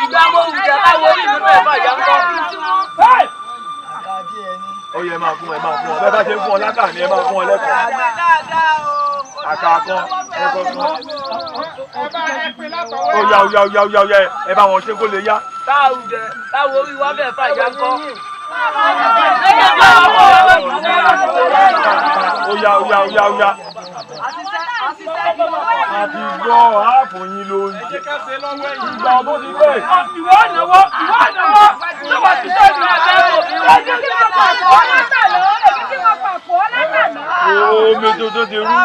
Ìgbà mo wù jẹ́ báwo ní ìlú mẹ́fà yà ń kọ́. Ó yẹ ẹ máa fún ẹ máa fún ọ bẹ́ẹ̀ bá ṣe ń fún ọ lákà ni ẹ máa fún ọ lẹ́kọ̀ọ́. Àkàrà kan ẹ̀kọ́ kan. Ó yá ó yá ó yá ó yá ó yá ẹ bá wọn ṣe kó lè yá. Táwọn jẹ táwọn orí wa fẹ́ fà yá kọ́. Ó yá ó yá ó yá ó yá. Àti gbọ́ ààfò yín ló ń jẹ. Ìgbà ọdún ti pẹ́. Ìwọ ìnáwó ìwọ ìnáwó tí wọ́n ti sọ ìlú àbẹ́wò. Omi tuntun ti rú.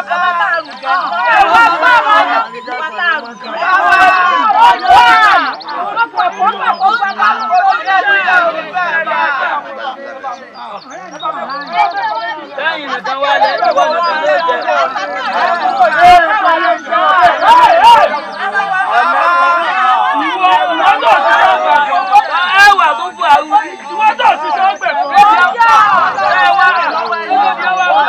Lẹ́yìn nìkan wá lẹ́ ìwọ nìkan ló jẹ. Ìwọ ìwọ tó ṣiṣẹ́ ọgbà ẹ wà tó fún àrùn. Ìwọ tó ṣiṣẹ́ ọgbà ẹ wà ẹ wà wà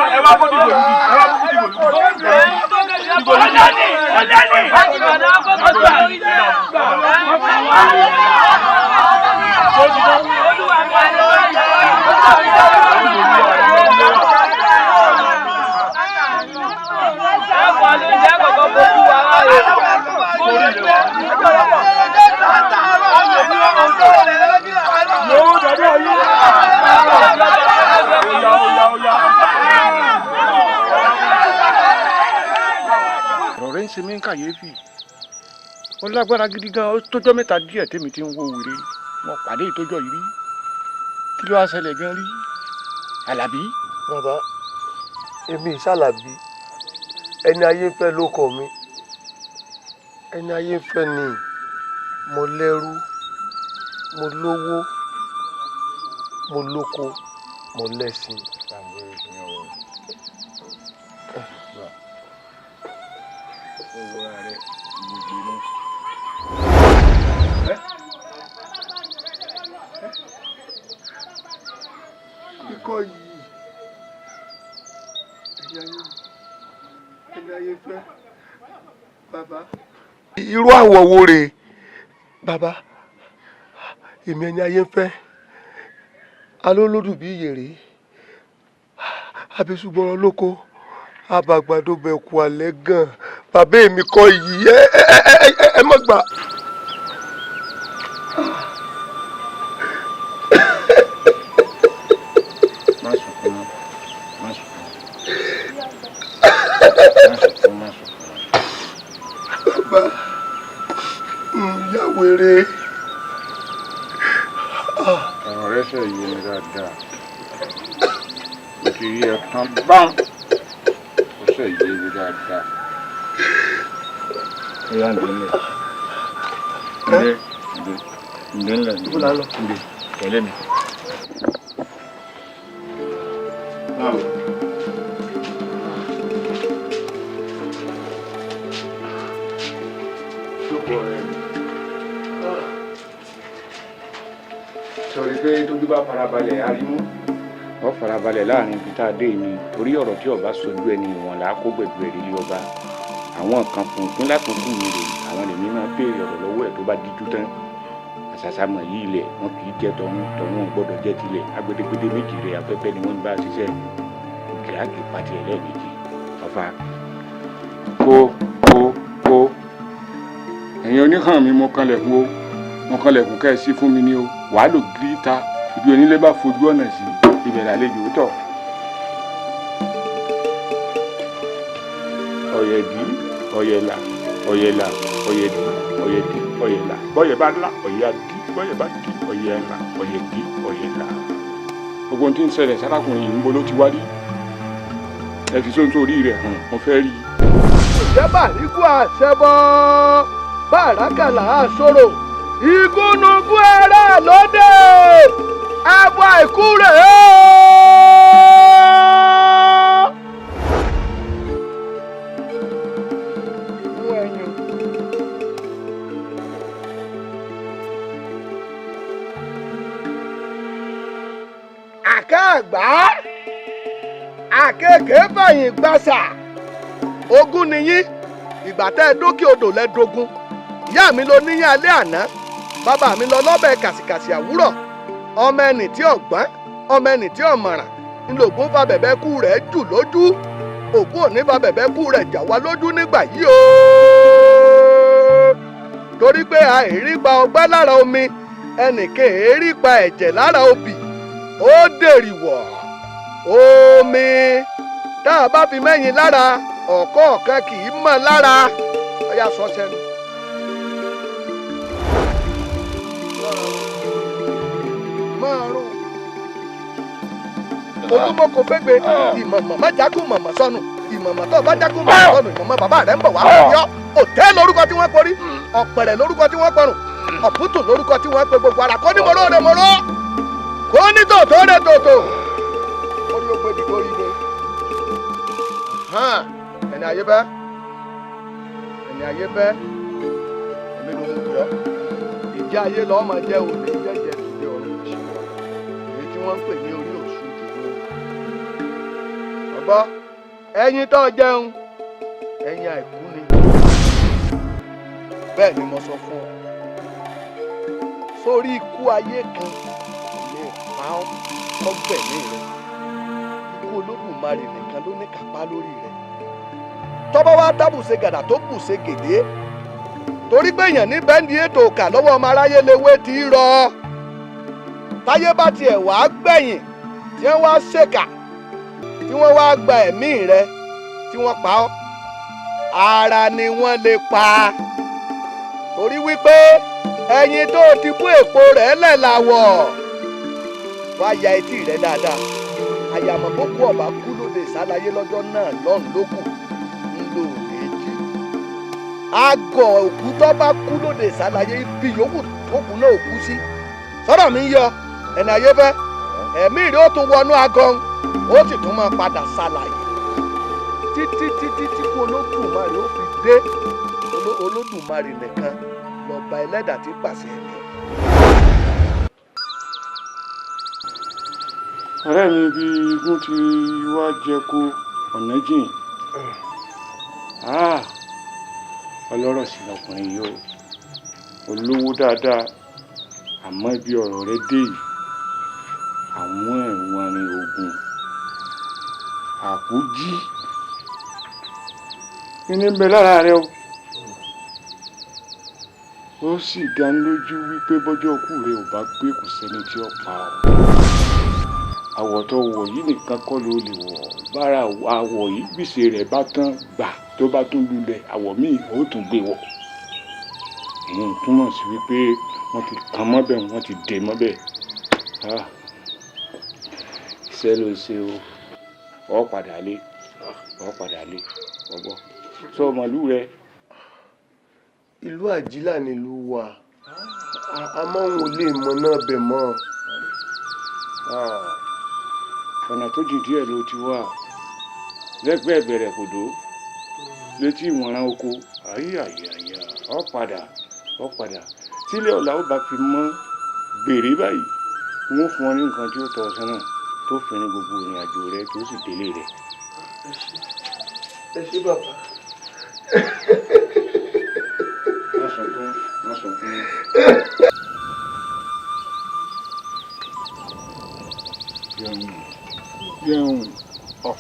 Ẹ wá bó dìbò lùdì. Ẹ wá bó dìbò lùdì. Dìbò lùdì. Yóò dàbí ayé. Ó yá ó yá ó yá. Ọ̀rọ̀ rẹ̀ ń ṣe mí ń kàyéfì. Ó lágbára gidi gan, ó tójọ́ mẹ́ta díẹ̀ tèmi ti ń wo wèrè. Mo pàdé ìtójọ́ yìí rí. Kí ló wá ṣẹlẹ̀ gan rí? Àlàbí. Bàbá, èmi ìsàlàbí, ẹni ayé ń fẹ́ ló kọ mi. Ẹni ayé ń fẹ́ ni. Mo lẹ́rú, mo lówó, mo lóko, mo lẹ́sìn. Ikọ̀ yìí, ẹni ayé fẹ́, bàbá. Irú àwọ̀ wo rèé? Bàbá, èmi ẹni ayé ń fẹ́, alólódù bí ìyèrè, àbísùgbọ́rọ̀ lóko, àbàgbàdo bẹ̀kù alẹ́ gan. Bàbá èmi kọ́ yìí, ẹ ẹ ẹ ẹ ẹ má gbà. Má sunkún mọ́, má sunkún mọ́. Má sunkún, má sunkún. Bàbá, ń ya wèrè. Ọ̀rọ̀ rẹ ṣe yé mi dáadáa. Mo ti rí ẹ tán báun. Ó ṣe yé mi dáadáa. Ó yá ǹdé ńlẹ̀. Ǹdé ǹdé ǹdé ńlẹ̀ Ibo là ń lọ? ǹdé tẹ̀lé mi. Jókòó ọ̀rẹ́ mi. Sọ̀rí pé tójú bá farabalẹ̀ arímú. Wọ́n farabalẹ̀ láàrin ibi tá a dé yìí ni torí ọ̀rọ̀ tí ọba sojú ẹni ìwọ̀n là á kó gbẹ̀dú ẹ̀rí lé ọba. Àwọn kan kùnkùn látòkù mi rè àwọn lèmi máa béèrè ọ̀rọ̀ lọ́wọ́ ẹ̀ tó bá díjú tán. Àṣàṣàmọ̀ yìí ilẹ̀ wọn kì í jẹ́ tọ̀hún tọ̀hún ò gbọ́dọ̀ jẹ́ tilẹ̀ agbẹdẹgbẹdẹ méjì rẹ̀ afẹ́fẹ́ ni wọ́n ń bá ṣiṣẹ́ òkè pàtì ẹ̀ lẹ́ẹ̀mejì ọ̀fà. Kó kó kó ẹ̀yin oníkàn mi mo kanlẹ̀kùn o mo kanlẹ̀kùn kẹ́ ẹ sí fún mi ní o wàá lò gíríta ibi onílé bá fojú ọ̀nà sí ibẹ̀ làlejò tọ̀. Ọ̀yẹ̀dí ọ̀yẹ̀là ọ̀yẹ̀là ọ̀yẹ̀dí ọ̀yẹ̀dí ọ̀yẹ̀là bọ́yẹ̀ bá là ọ̀yẹ̀ àdí bọ́yẹ̀ bá dí ọ̀yẹ̀là ọ̀yẹ̀dí ọ̀yẹ̀là. Gbogbo ohun tí ń ṣẹlẹ̀ sárákùnrin yìí ń bo ló ti wá rí ẹ fi sóńtò orí rẹ̀ hàn mo fẹ́ rí i. Ǹjẹ́ bàríkù àṣẹbọ bàrákàlà àṣọrò ìgúnnugún ẹrẹ lóde ẹbọ àìkú rẹ̀ ó. Mú ẹyin. Ẹ̀gbá àkekèé fẹ̀yìn gbàṣà ogún nìyí. Ìgbà tẹ́ ẹ dókè odò lẹ dogun. Ìyá mi ló níyàn alẹ́ àná, bàbá mi lọ lọ́bẹ̀ kàsìkàsì àwúrọ̀. Ọmọ ẹnì tí ọ̀gbọ́n, ọmọ ẹnì tí ọ̀mọ̀ràn ńlọgùn fa bẹ̀bẹ̀ kú rẹ̀ jù lójú. Ògún òní fa bẹ̀bẹ̀ kú rẹ̀ jà wá lójú nígbà yìí o, torí pé àìrí pa ọgbẹ́ lára omi, ẹnìkan èérí pa ẹ̀jẹ̀ lára obì. Ó dèrìwọ̀ omi tá a bá fi mẹ́yìn lára ọ̀kọ̀ọ̀kan kì í mọ̀ lára. Ọ̀yà sọ sẹ́nu. Márùn olúmọkò fẹ́gbẹ́ ìmọ̀mọ̀ má jákù mọ̀mọ̀ sọnù. Ìmọ̀mọ̀ tó bá jákù mọ̀mọ̀ sọnù, ìmọ̀mọ̀ bàbá rẹ̀ ń bọ̀ wá yọ. Òtẹ́ lórúkọ tí wọ́n porí, ọ̀pẹ̀rẹ̀ lórúkọ tí wọ́n pọrùn, ọ̀pútù lórúkọ tí wọ́n pe gbogbo ara. Kó ní mọ̀rọ̀ rẹ̀ mọ̀rọ̀, kó ní tòótọ́ rẹ̀ tòótọ́. Orí ó gbé ibi tó rí gbé. Ẹni ayé fẹ́, ẹni ayé fẹ́, èmi ló ń yọ. Ìjẹ́ ayé lọ́ọ́ máa jẹ́ òní jẹ́jẹ́ tìde ọ̀run ìṣòro, èyí tí wọ́n ń pè ní orí òṣù jùlọ. Ọgbọ́ ẹyin tó jẹun ẹyin àìkú ni. Bẹ́ẹ̀ ni mo sọ fún ọ. Sórí ikú ayé kan kò lè pa ọ́ kọ́gbẹ̀mí rẹ. Ikú Olódùmarè nìkan ló ní kápá lórí rẹ. Tọ́bọ́ wá tábùṣe gàdà tó bùṣe gèdè, torí pé èèyàn ní bẹ́ńdì ètò òkà lọ́wọ́ ọmọ aráyé lewé ti rọ. Táyé bá tiẹ̀ wá gbẹ̀yìn tí wọ́n wá ṣèkà, tí wọ́n wá gba ẹ̀mí rẹ, tí wọ́n pa ọ́, ara ni wọ́n lè pa. Torí wípé ẹyin tó ti bú èpo rẹ̀ lẹ̀ làwọ̀. Wá ya etí rẹ dáadáa. Àyàmọ̀ bó kú ọ̀bá kú lóde ìsálayé lọ́jọ́ náà lọ́run ló kù ńlò òde jí. Àgọ̀ òkú tó bá kú lóde ìsálayé ibi yòówù tó kù náà kú sí. Sọ́dọ̀ mi ń yọ ẹni ayé fẹ́, ẹ̀mí rẹ̀ ó tún wọnú agọ́n, ó sì tún máa padà ṣàlàyé títí títí tí kú Olódùmarè ó fi dé. Olódùmarè nìkan lọ́ba ẹlẹ́dàá tí pàṣẹ ẹ̀mí. Ọ̀rẹ́ mi, bí igun ti wá jẹko ọ̀nà jìn, ọlọ́rọ̀ sì lọkùnrin yìí o, olówó dáadáa, àmọ́ ibi ọ̀rọ̀ rẹ dé yìí, àwọn ẹ̀wọ̀n rin ogun àkójí kí ni ń bẹ lára rẹ o. Ó sì dá lójú wípé bọ́jọ́ kú rẹ ò bá pé kò sẹ́ni tí ó pa ọ́. Àwọ̀ tó wọ̀ yìí nìkan kọ́ ló lè wọ̀. Bára àwọ̀ yìí gbèsè rẹ̀ bá tán gbà, tó bá tún lulẹ̀ àwọ̀ míì ó tún gbé wọ̀. Èyí ń túmọ̀ sí wípé wọ́n ti kàn mọ́bẹ̀, wọ́n ti dè mọ́bẹ̀. Iṣẹ́ ló ṣe o, ọ̀ padà lé, ọ̀ padà lé, ọgbọ́. Sọ màlúù rẹ. Ìlú Àjílà nílùú wa, àmọ́ òun ò lè mọ náà bẹ̀ mọ́. Ọ̀nà tó jìn díẹ̀ ló ti wà lẹ́gbẹ̀ẹ́ bẹ̀rẹ̀ kòdó létí ìwọ̀nràn oko. Àyàyàyà, ọ̀ padà, ọ̀ padà. Tílé ọ̀la ó bá fi mọ́ gbèrè báyìí, wọ́n fún ọ ní nǹkan tí ó tọ́ ọ sọ́nà tó fi ní gbogbo ìrìn àjò rẹ tó sì délé rẹ. Ẹ ṣé bàbá. Má sunkún, má sunkún. Jẹun, jẹun. Ọ.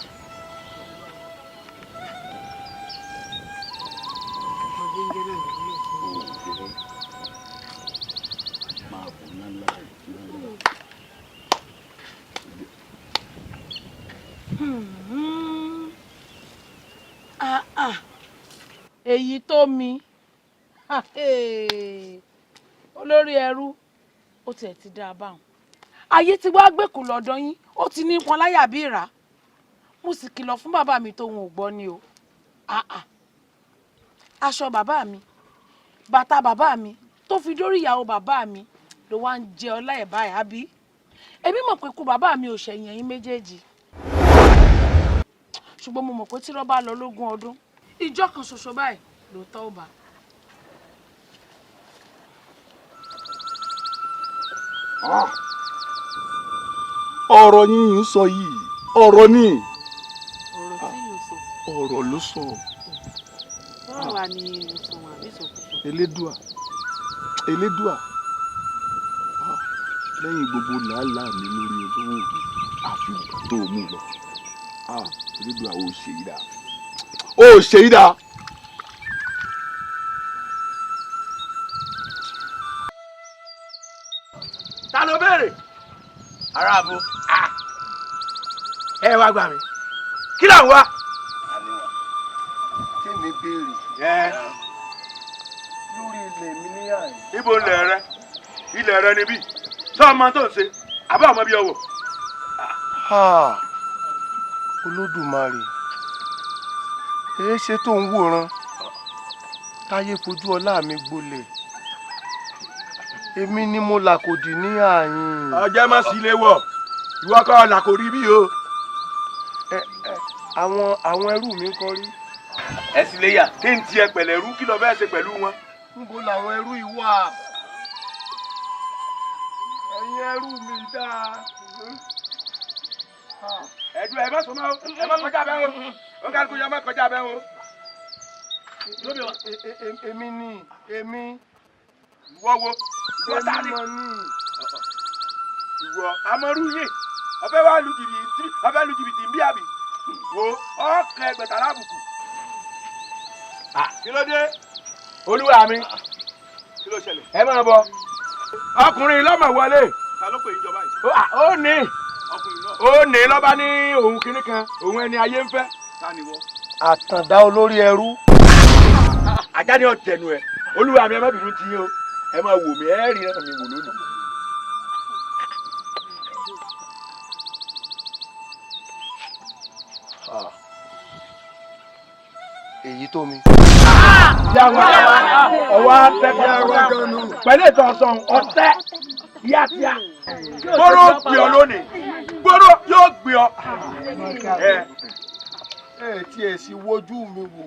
Èyí tó mi olórí ẹrú ó tiẹ̀ ti dá a báwọn. Ayé ti wá gbẹ̀kú lọ́dọ̀ yín, ó ti ní pọn láyà bí ìrà. Mo sì kìlọ̀ fún bàbá mi tóun ò gbọ́ ni o. Aṣọ bàbá mi, bàtà bàbá mi, tó fi dórí ìyàwó bàbá mi ló wá ń jẹ ọlá ẹ̀ báyìí àbí? Èmi mọ̀ pé kú bàbá mi ò ṣẹ̀yìn ẹ̀yin méjèèjì. Ṣùgbọ́n mo mọ̀ pé tí rọ́bà lọ lógún ọdún, ìjọ kan ṣoṣo báyìí ló tọ́ ò bá. Ọ̀rọ̀ yín ń sọ yìí, ọ̀rọ̀ ni. Ọ̀rọ̀ tí yóò sọ. Ọ̀rọ̀ ló sọ. Báwo wà ní sọ wọn àbí ìsọkúsọ? Elédùà, Elédùà, lẹ́yìn gbogbo làálàá mi lórí olówó àfi tó o mú lọ. Elédùà, ó ṣe yí dáa, ó ṣe yí dáa. Ta ló béèrè? Aráàbò, ẹ wá gbà mí, kí là ń wá. Tí mi béèrè lórí ilẹ̀ mi ní àyè. Ibo ilẹ̀ rẹ? Ilẹ̀ rẹ níbí sọ ọmọ tó ń ṣe àbá ọmọ bí ọwọ́. Olódùmarè, èé ṣe tó ń wòran táyé fojú ọlá mi gbolẹ̀? Èmi ni mo làkòdì ní àyìn. Ọjọ́ má sí ilé wọ̀, ìwọ kọ́ làkòrí bí o. Àwọn ẹrú mi ń kọ́ rí. Ẹ sì lè yà kí n tiẹ̀ pẹ̀lẹ́ rú, kí lọ fẹ́ ṣe pẹ̀lú wọn. Níbo làwọn ẹrú yìí wà? Ẹ̀yin ẹrú mi dáa. Ẹ̀dùn ẹ̀ má sọ máa ẹ má kọjá bẹ́ẹ̀ o, ó kálukú yọ má kọjá bẹ́ẹ̀ o. Èmi ni èmi. Ìwọ wo? Ìwọ ta ni? Ìwọ amọ̀rú yìí ọbẹ̀ wa lu jìbìtì, ọbẹ̀ lu jìbìtì ń bí àbí wo ọkàn ẹgbẹ̀ta lábùkù. Kí ló dé? Olúwa mi, kí ló ṣẹlẹ̀? Ẹ máa bọ̀, ọkùnrin lọ́mọ wọlé. Ta ló pè yín jọba yìí? Ó ní ó ní lọ́ba ní òun kinní kan, òun ẹni ayé ń fẹ́. Ta ni wọ? Àtàndá olórí ẹrú. Ajá ni ọ̀tẹ̀nu ẹ̀. Olúwa mi, ẹ má bínú tí yín o, ẹ máa wò mí, ẹ rí ẹ̀rọ mi wò lónìí. Èyí tó mi. Ọwọ́ atẹ pẹ̀lú ètò ọ̀sán ọ̀tẹ́ kíákíá. Gbóró gbé ọ lónìí, gbóró yóò gbé ọ. Ẹ tiẹ̀ sì wojú mi wò.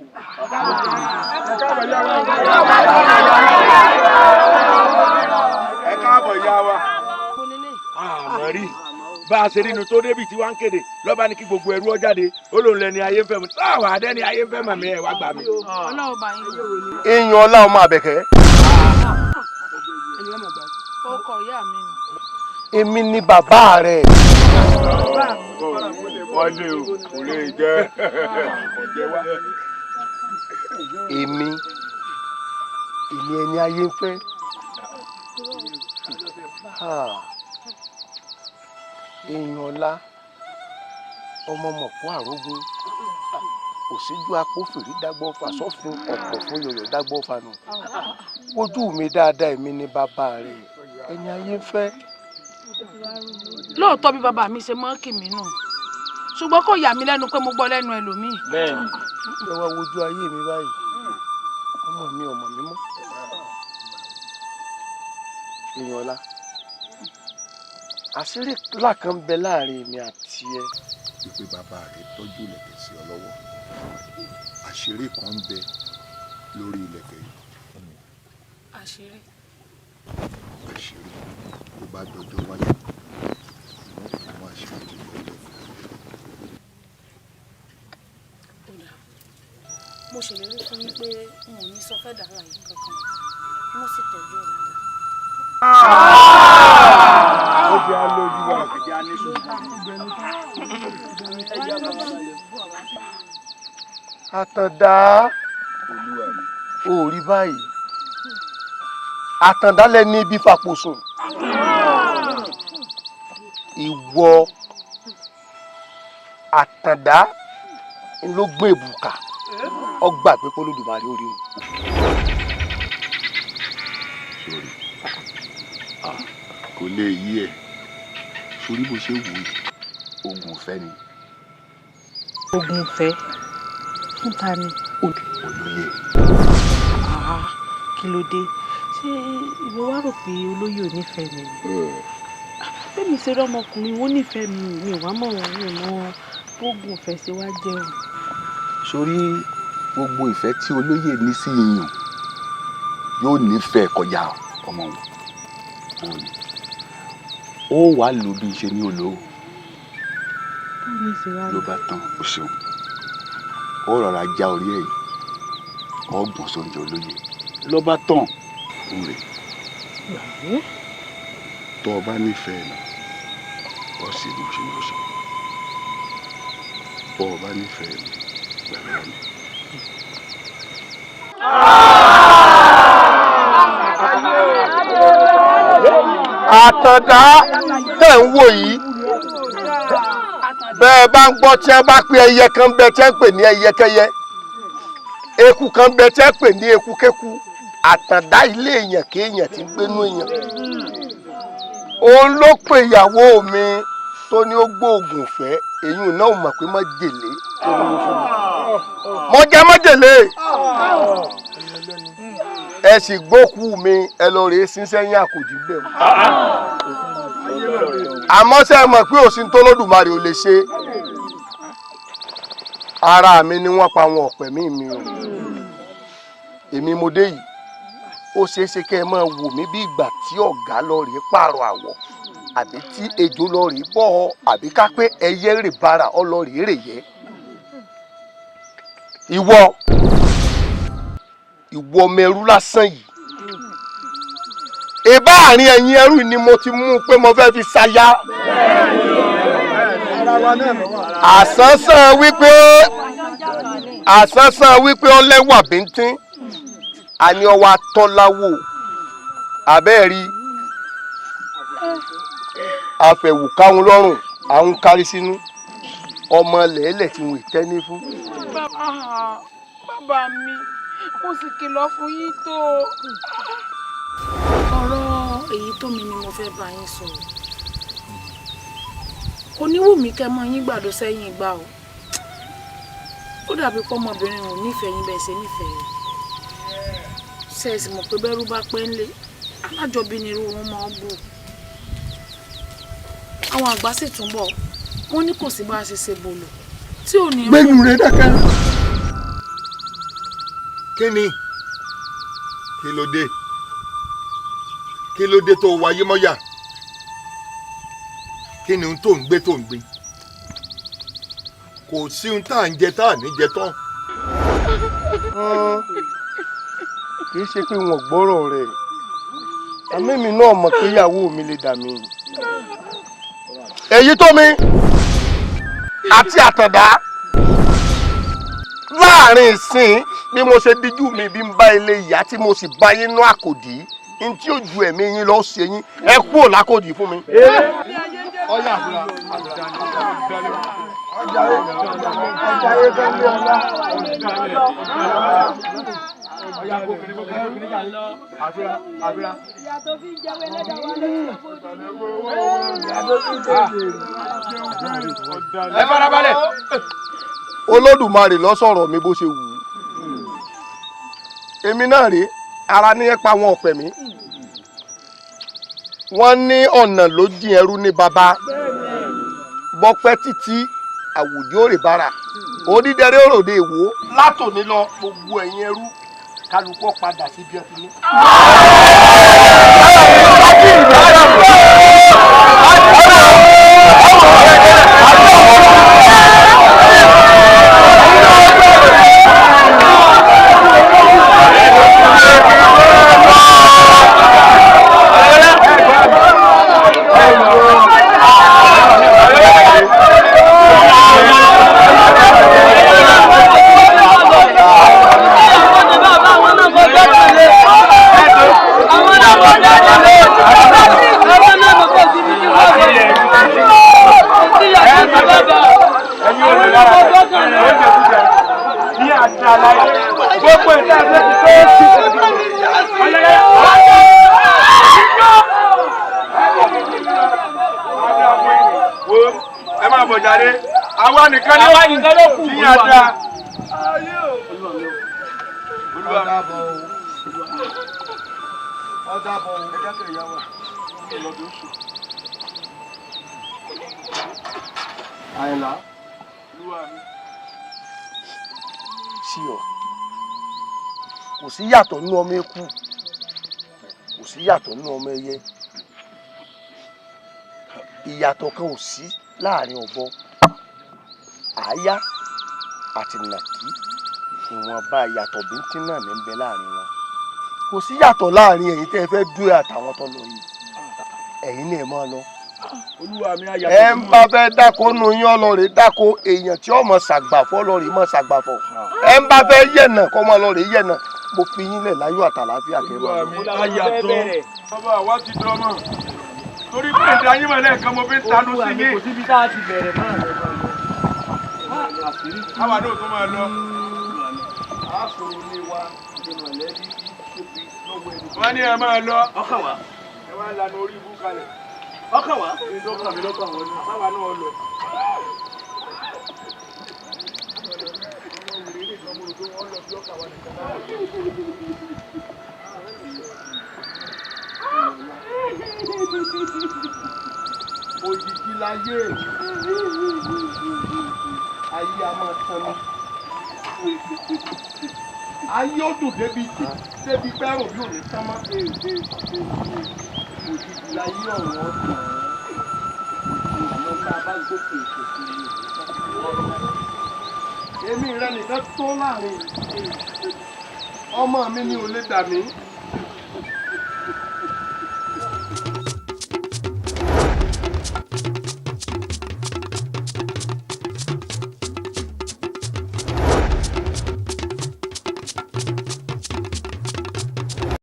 Ẹ káàbọ̀ ìyá wa. Àmọ́ rí bá a ṣe nínú tó débi tí wọ́n ń kéde lọ́ba ní kí gbogbo ẹrú ọ jáde, ó lóun lẹni ayé ń fẹ́ mi táwọn adẹ́ni ayé ń fẹ́ màmí ẹ̀ wá gbà mí. Ọlọ́run bá yín wò. Èèyàn ọlá ọmọ Àbẹ̀kẹ́. Ọkọ ìyá mi ni. Èmi ni bàbá rẹ̀. Wọ́n lé o, kò lè jẹ́ ọ̀jẹ̀ wá. Èmi ẹni ayé ń fẹ́. Èèyàn ọlá ọmọ mọ̀kú àrógún òsíjú apófìrí dágbọ́ fà sọ́fun ọ̀pọ̀ fún yọ̀yọ̀ dágbọ́ fanù. Ojú mi dáadáa, èmi ni bàbá rẹ̀, ẹni ayé ń fẹ́. Lóòótọ́ bí bàbá mi ṣe mọ́ kì mí nù, ṣùgbọ́n kò yà mí lẹ́nu pé mo gbọ́ lẹ́nu ẹlòmíì. Bẹ́ẹ̀ni. Ẹ wá wojú ayé mi báyìí, ọmọ mi ọmọ mi mọ́. Èèyàn ọlá, àṣírí ńlá kan bẹ láàrin èmi àti ẹ. Wípé bàbá rẹ tọ́jú ìlẹ̀kẹ̀ sí ọ lọ́wọ́, àṣírí kan ń bẹ lórí ìlẹ̀kẹ̀ yìí. Àṣírí. Àṣírí tó bá dọjọ́ wájú, àwọn àṣírí ti bọ̀ lọ. Mo ṣèlérí fún yín pé n ò ní sọ fẹ́ dára yìí kankan, mo sì tọ́jú ẹ̀ dáadáa. Ó fi á lójú wa, ẹ̀jẹ̀ á ní sùúrù. Àtàndá, ò rí báyìí, Àtàndá lẹni ibi fàpò sùn. Ìwọ Àtàndá ló gbé èbùkà, ọgbà pé k'Olódùmarè ó rí o. Sórí kò lè yí ẹ, sórí bó ṣe wù ú, oògùn ìfẹ́ ni. Oògùn ìfẹ́ fún ta ni? Olóyè. Kí ló dé? Ṣé ìwọ wá rò pé olóyè ò nífẹ̀ẹ́ mi ni? Bẹ́ẹ̀ mi ṣe rọ́mọkùnrin, wọ́n nífẹ̀ẹ́ mi, mi ò wá mọ̀ wọ́n, mi ò mọ bóògùn ìfẹ́ ṣe wá jẹun. Sórí gbogbo ìfẹ́ tí olóyè ní sí iyùn yóò nífẹ̀ẹ́ kọjá ọmọ wọn. Ó wàá lò bí ṣe ní olóò. ṣe wá Ló bá tán, o ṣeun. Ó rọra já orí ẹ̀ yìí, ọgbọ̀n sóúnjẹ olóye ló bá tán ń rè. Tó o bá nífẹ̀ẹ́ mi, ọ sì ní oṣù ní oṣù. Bó o bá nífẹ̀ẹ́ mi, gbàgbọ́ mi. Àtàndá tẹ̀ ń wò yìí, bẹ́ẹ̀ bá ń gbọ́ tí wọ́n bá pé ẹyẹ kan bẹ tí wọ́n pè ní ẹyẹkẹyẹ, eku kan bẹ tí wọ́n pè ní ekukéku, Àtàndá ilé èèyàn kéèyàn ti gbénú èèyàn. Òun ló pe ìyàwó mi tó ní ó gbóògùn fẹ́, èyí náà mọ̀ pé májèlé tó lówó fún mi. Mo jẹ májèlé, ẹ sì gbókù mi, ẹ lọ rèé sín sẹ́yìn àkòjì bẹ́ẹ̀ mọ́. Àmọ́ ṣé ẹ mọ̀ pé òsín tó lódùmarè ò lè ṣe. Ara mi ni wọ́n pa àwọn ọ̀pẹ̀ mí mi o. Èmi mo dé yìí, ó ṣeé ṣe kẹ́ ẹ máa wò mí bí ìgbà tí ọ̀gá lọ rèé pààrọ̀ àwọ̀, àbí tí ejò lọ rèé bọ́ ọ, àbí ká pé ẹyẹ rè bára ọ lọ rèé rè yẹ. Ìwọ ọmọ ẹrú lásán yìí, ìbá àárín ẹ̀yin ẹrú ni mo ti mú un pé mo fẹ́ fi ṣaya. Àsánsán wípé ọlẹ́wà bíntín, àní ọwọ́ atọ́láwò abẹ́ẹ̀rí àfẹ̀wù káwọn lọ́rùn àwọn kárí sínú ọmọ lẹ́lẹ̀ tí wọ́n tẹ́ ní fún. Bàbá mi, mo sì kìlọ̀ fún yín tó. Ọ̀rọ̀ èyí tó mi ni mo fẹ́ bá yín sọ̀rọ̀. Kò ní wù mí kẹ́ mọ́ yín gbàdo sẹ́yìn ìgbà o. Ó dàbí pé ọmọbìnrin ò nífẹ̀ẹ́ yín bẹ́ẹ̀ ṣe nífẹ̀ẹ́ rẹ̀. Ṣé ẹ sì mọ̀ pé bẹ́rú bá pẹ́ ńlé, alájọbí ni irú wọn máa ń bù. Àwọn àgbà sì tún bọ̀, wọ́n ní kò sí bá a ṣe ṣe bòlò tí ò ní. Gbẹ́nu rẹ̀ dákẹ́. Kí ni? Kí ló dé? Kí ló dé tó wáyé mọ́yà? Kí ni ohun tó ń gbé tó ń gbin? Kò sí ohun tá à ń jẹ tá à ní jẹ tán. Kì í ṣe pé wọn gbọ́rọ̀ rẹ̀, àmì mi náà mọ̀ pé ìyàwó mi lè dà mí. Èyí tó mi àti Àtàndá láàrin ìsìn bí mo ṣe díjú mi bí n bá ilé ìyá tí mo sì bá yín nú àkòdì n tí ó ju ẹ̀mí yín lọ ṣe yín, ẹ kúrò lákòdì fún mi. Ẹ farabalẹ̀. Olódùmarè ló sọ̀rọ̀ mi bó ṣe wù ú. Èmi náà rèé, ara ní ẹ pa wọn ọ̀pẹ̀ mi. Wọ́n ní ọ̀nà ló jìn ẹrú ní baba. Bọ́pẹ́ títí àwùjọ òrè bára. Onídẹrẹ́ òròde èwo látòní lọ gbogbo ẹ̀yin ẹrú kálukú padà sí bí ọtí ní. Ẹ máa bọ̀ jáde, àwa nìkan ló kù tí yà dá. Àyìnlá sí ọ, kò sí yàtọ̀ nínú ọmọ eku, kò sí yàtọ̀ nínú ọmọ ẹyẹ, ìyàtọ̀ kan ò sí láàrin ọ̀bọ Àáyá àti nàkí, ìwọ̀nba ìyàtọ̀ bíntín náà ní ń bẹ láàrin wọn. Kò sí yàtọ̀ láàrin ẹ̀yin tẹ́ ẹ fẹ́ dúró àtàwọn tó lọ yìí. Ẹ̀yin náà ẹ máa lọ. Olúwa mi, ayàtọ̀. Ẹ ń bá fẹ́ dáko nu yín, ọlọ́ọ̀rẹ́ dáko. Èèyàn tí ọmọ ṣàgbàfọ́ ọlọ́ọ̀rẹ́ mọ̀ ṣàgbàfọ́. Ẹ ń bá fẹ́ yẹ̀nà kọ́ mọ́ ọlọ́ọ̀rẹ́ yẹ̀nà. Mo fi yín lẹ̀ láyọ̀ àtàlàáfíà kẹ́ ẹ máa lọ. Olúwa mi, ayàtọ̀. Bàbá wa ti dọ́mọ̀ torí pé ìdá yín mọ̀lẹ́ kan mo fi ń tanu sí yín. Kò síbi tá a ti bẹ̀rẹ̀ mọ́. Àwa náà tó máa lọ. Wọ́n ní ẹ máa lọ. Ọkàn wa. Ẹ wá lanu orí ibú kalẹ̀. Ọkàn wa. Ìdọ́kàn mi lọ́kàn wọn ni àbáwa náà lọ. Òjijì láyé, ayé a máa tan ni, ayé ó dùn débi débi pẹ́rù bí òní tán mọ́. Òjijì láyé ọ̀rọ̀ ọ̀tàn àmọ́ tá a bá gòkè ìṣòfin ni èmi rẹ nìkan tó láàrin. Ọmọ mi ni ò lè dà mí.